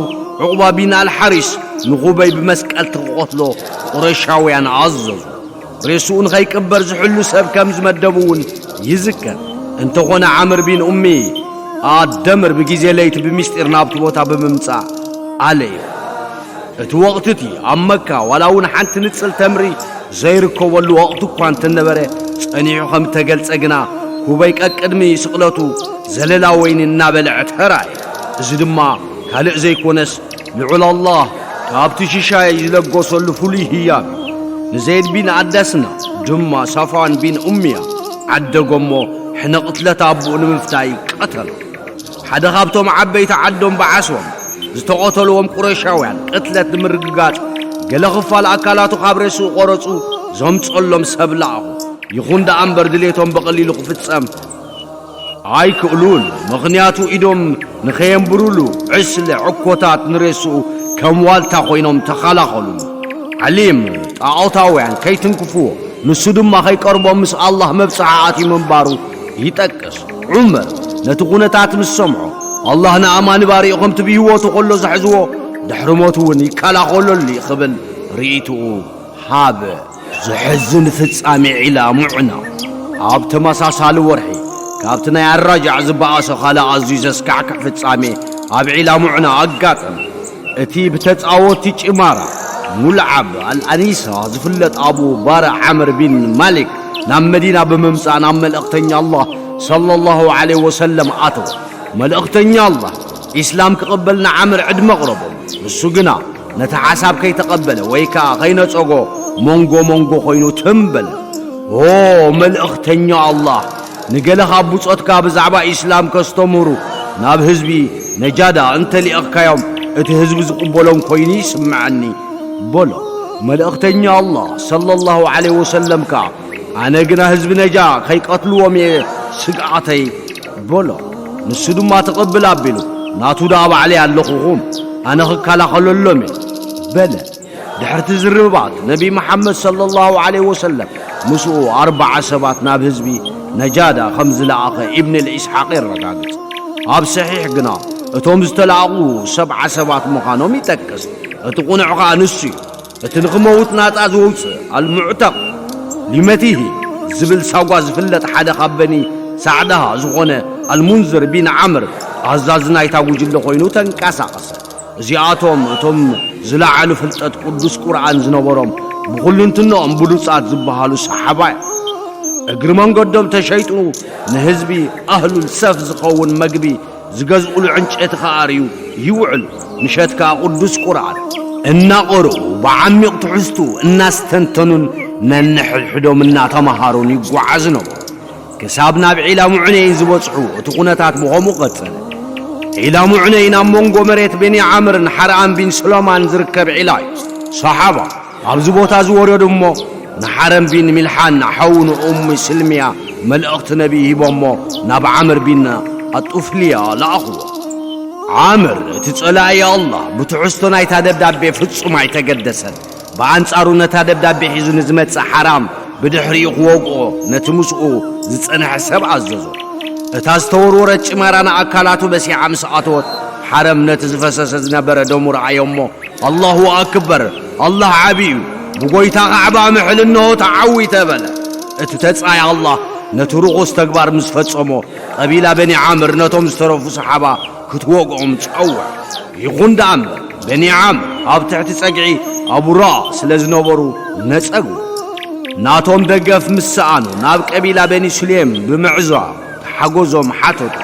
ዑቕባ ቢን ኣልሓሪስ ንኹበይ ብመስቀል ትኽቐትሎ ቁረሻውያን ኣዘዙ። ሬስኡ ንኸይቅበር ዝሕሉ ሰብ ከም ዝመደቡ እውን ይዝከር። እንተኾነ ዓምር ቢን ኡሚ ኣደምር ብግዜ ለይቲ ብምስጢር ናብቲ ቦታ ብምምጻእ ኣለዮ። እቲ ወቕቲ እቲ ኣብ መካ ዋላ እውን ሓንቲ ንጽል ተምሪ ዘይርከበሉ ወቕቲ እኳ እንተነበረ፣ ጸኒሑ ከም እተገልጸ ግና፣ ኩበይ ቀቅድሚ ስቕለቱ ዘለላ ወይኒ እናበልዐ ተራእየ። እዚ ድማ ካልእ ዘይኮነስ፣ ልዑል ኣላህ ካብቲ ሽሻይ ዝለገሰሉ ፍሉይ ህያብ እዩ። ንዘይድ ቢን ኣዳስና ድማ ሳፋን ቢን ኡምያ ዓደጎ እሞ፣ ሕነ ቅትለት ኣቦኡ ንምፍታይ ቀተሎ። ሓደ ካብቶም ዓበይቲ ዓዶም ብዓሶም ዝተቐተልዎም ቁረሻውያን ቅትለት ንምርግጋጽ፣ ገለ ክፋል ኣካላቱ ካብ ሬስኡ ቆረጹ፣ ዘምጸሎም ሰብ ለኣኹ። ይኹን ደኣ እምበር፣ ድሌቶም ብቐሊሉ ክፍጸም ኣይክእሉን። ምኽንያቱ፣ ኢዶም ንኸየንብሩሉ፣ ዕስለ ዕኮታት ንሬስኡ ከም ዋልታ ኮይኖም ተኸላኸሉሉ። ዓሊም ጣዖታውያን ከይትንክፍዎ፣ ንሱ ድማ ከይቀርቦም ምስ ኣላህ መብጽዓ ኣትዩ ምንባሩ ይጠቅስ። ዑመር ነቲ ኩነታት ምስ ሰምዖ፣ ኣላህ ንኣማኒ ባሪኡ ከምቲ ብህይወቱ ከሎ ዝሕዝዎ፣ ድሕሪ ሞቱ እውን ይከላኸለሉ እዩ ክብል ርእይትኡ ሃበ። ዘሕዝን ፍጻሜ ዒላ ሙዕና። ኣብ ተመሳሳሊ ወርሒ፣ ካብቲ ናይ ኣራጃዕ ዝበኣሰ ካልእ ኣዝዩ ዘስካሕክሕ ፍጻሜ ኣብ ዒላ ሙዕና ኣጋጠመ። እቲ ብተጻወትቲ ጭማራ ሙልዓብ ኣልኣኒሳ ዝፍለጥ ኣቡ ባረ ዓምር ቢን ማሊክ ናብ መዲና ብምምጻእ ናብ መልእኽተኛ ኣላህ ሰለላሁ ዐለይሂ ወሰለም ኣተወ። መልእኽተኛ ኣላህ ኢስላም ክቕበል ንዓምር ዕድመ ኣቕረቦ። ንሱ ግና ነቲ ሓሳብ ከይተቐበለ ወይ ከኣ ከይነጸጎ መንጎ መንጎ ኮይኑ ትም በለ። ኦ መልእኽተኛ ኣላህ፣ ንገለ ካብ ብጾትካ ብዛዕባ ኢስላም ከስተምህሩ ናብ ህዝቢ ነጃዳ እንተ ልኢኽካዮም፣ እቲ ህዝቢ ዝቕበሎም ኮይኑ ይስምዓኒ፣ በሎ። መልእኽተኛ ኣላህ ሰለላሁ ዐለይሂ ወሰለም ከኣ፣ ኣነ ግና ህዝቢ ነጃ ከይቀትልዎም እየ ስግኣተይ፣ በሎ። ንሱ ድማ ትቕብል ኣቢሉ፣ ናቱ ደኣ ባዕለይ ኣለኹኹም፣ ኣነ ክከላኸለሎም እየ፣ በለ። ድሕርቲ ዝርርባት፣ ነቢ መሓመድ ሰለላሁ ዐለይሂ ወሰለም ምስኡ ኣርብዓ ሰባት ናብ ህዝቢ ነጃዳ ከም ዝለኣኸ ኢብን ልኢስሓቅ የረጋግጽ። ኣብ ሰሒሕ ግና፣ እቶም ዝተላእኹ ሰብዓ ሰባት ምዃኖም ይጠቅስ። እቲ ቁኑዕ ከኣ ንሱ እዩ። እቲ ንኽመውት ናጻ ዘውጽእ ኣልሙዕተቕ ሊመቲሂ ዝብል ሳጓ ዝፍለጥ ሓደ ካብ በኒ ሳዕዳሃ ዝኾነ ኣልሙንዝር ቢን ዓምር ኣዛዚ ናይታ ጉጅለ ኮይኑ ተንቀሳቐሰ። እዚኣቶም እቶም ዝለዓሉ ፍልጠት ቅዱስ ቁርኣን ዝነበሮም ብኹልንትንኦም ብሉጻት ዝበሃሉ ሰሓባ እዮም። እግሪ መንገዶም ተሸይጡ ንህዝቢ ኣህሉል ሰፍ ዝኸውን መግቢ ዝገዝኡሉ ዕንጨይቲ ክኣርዩ ይውዕሉ። ምሸት ከኣ ቅዱስ ቁርኣን እናቐርኡ ብዓሚቕ ትሕዝቱ እናስተንተኑን ነንሕድሕዶም እናተመሃሩን ይጓዓዙ ነበሩ። ክሳብ ናብ ዒላ ሙዕነይን ዝበጽሑ እቲ ኩነታት ብኸምኡ ቀጸለ። ዒላ ሙዕነይን ኣብ መንጎ መሬት በኒ ዓምርን ሓርኣም ቢን ስሎማን ዝርከብ ዒላ እዩ። ሰሓባ ኣብዚ ቦታ ዝወረዱ እሞ ንሓረም ቢን ሚልሓን ሓው ንኡም ስልምያ መልእኽቲ ነቢ ሂቦሞ ናብ ዓምር ቢን ኣጡፍልያ ለኣኽዎ። ዓምር እቲ ጸላኢ ኣላህ ብትሕዝቶ ናይታ ደብዳቤ ፍጹም ኣይተገደሰን። ብኣንጻሩ ነታ ደብዳቤ ሒዙ ንዝመጽእ ሓራም ብድሕሪኡ ክወግኦ ነቲ ምስኡ ዝጸንሐ ሰብ ኣዘዞ። እታ ዝተወርወረት ጭማራ ንኣካላቱ በሲዓ ምስ ኣተወት ሓረም ነቲ ዝፈሰሰ ዝነበረ ደሙ ረኣዮ እሞ ኣላሁ ኣክበር፣ ኣላህ ዓቢ እዩ፣ ብጎይታ ካዕባ ምሕል እንሆ ተዓዊተ በለ። እቲ ተጻይ ኣላህ ነቲ ርኹስ ተግባር ምስ ፈጸሞ፣ ቀቢላ በኒ ዓምር ነቶም ዝተረፉ ሰሓባ ክትወግኦም ጸውዐ። ይኹን ደኣ እምበር፣ በኒ ዓምር ኣብ ትሕቲ ጸግዒ ኣቡ ራእ ስለ ዝነበሩ ነጸጉ። ናቶም ደገፍ ምስ ሰኣኑ፣ ናብ ቀቢላ በኒ ሱሌም ብምዕዛም ሓገዞም ሓተቱ።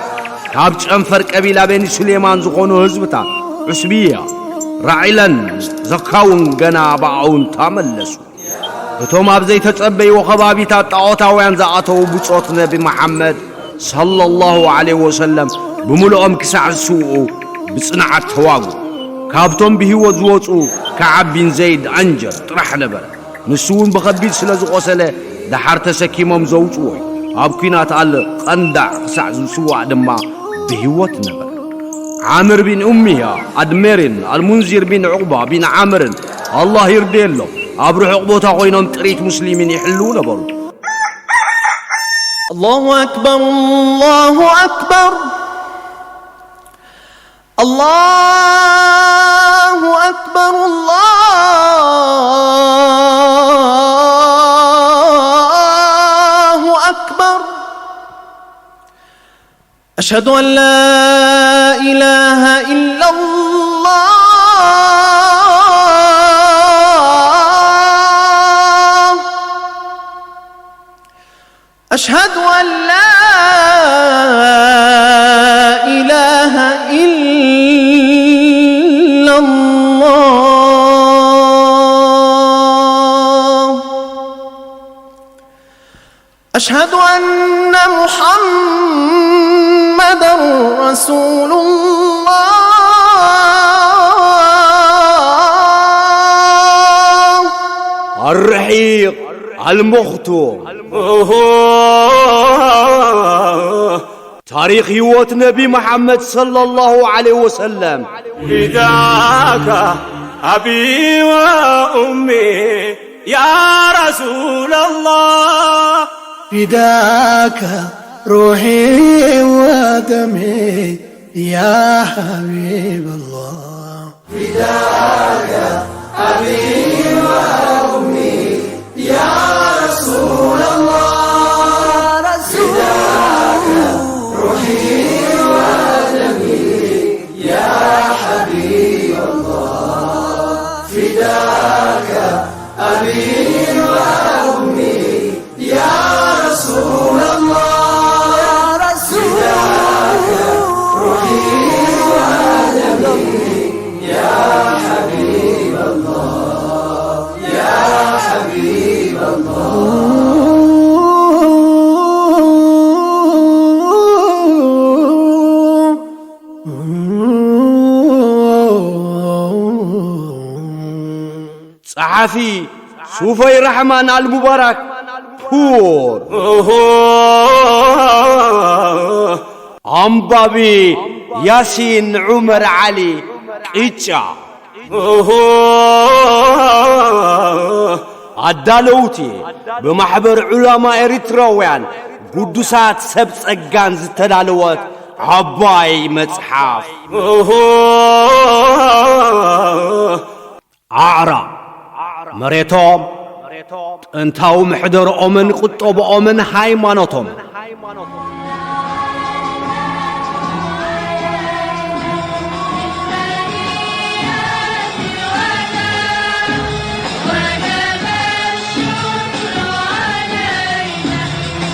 ካብ ጨንፈር ቀቢላ በኒ ሱሌማን ዝኾኑ ህዝብታት ዑስብያ፣ ራዒለን ዘካውን ገና ብኣውንታ መለሱ። እቶም ኣብ ዘይተጸበይዎ ከባቢታት ጣዖታውያን ዝኣተዉ ብጾት ነቢ መሓመድ ሰለላሁ ዐለይሂ ወሰለም ብምልኦም ክሳዕ ዝስውኡ ብጽንዓት ተዋግኡ። ካብቶም ብህይወት ዝወጹ ከዓብ ቢን ዘይድ ኣንጀር ጥራሕ ነበረ። ንሱ እውን ብኸቢድ ስለ ዝቖሰለ፣ ደሓር ተሰኪሞም ዘውጽዎ እዩ። ኣብ ኲናት ኣል ቐንዳዕ ክሳዕ ዝስዋእ ድማ ብህይወት ነበረ። ዓምር ቢን ኡምያ ኣድሜርን ኣልሙንዚር ቢን ዑቕባ ቢን ዓምርን፣ ኣላህ ይርድየሎም፣ ኣብ ርሑቕ ቦታ ኮይኖም ጥሪት ሙስሊሚን ይሕልዉ ነበሩ። الله أكبر، الله أكبر، الله أكبر، الله أكبر. أشهد أن لا إله إلا الله. أشهد أن لا إله إلا الله. أشهد أن محمدا رسول الله. الرحيق المختوم. ታሪኽ ህይወት ነቢ መሓመድ ሰለላሁ ዐለይሂ ወሰለም። فداك أبي وأمي يا رسول الله. فداك روحي ودمي يا حبيب الله. فداك أبي وأمي يا رسول الله. فداك روحي ودمي يا حبيب الله. فداك أبي وأمي يا رسول الله، يا رسول الله، روحي ودمي، يا حبيب الله، يا حبيب الله. ጸሓፊ ሱፈይ ራሕማን ኣልሙባራክ ፑር። ኣንባቢ ያሲን ዑመር ዓሊ ቅጫ። ኣዳለውቲ ብማሕበር ዑላማ ኤሪትራውያን ግዱሳት ሰብ ጸጋን ዝተዳለወት ዓባይ መጽሓፍ። ኣዕራብ መሬቶም፣ ጥንታዊ መሕደርኦምን ቁጠብኦምን ሃይማኖቶምን።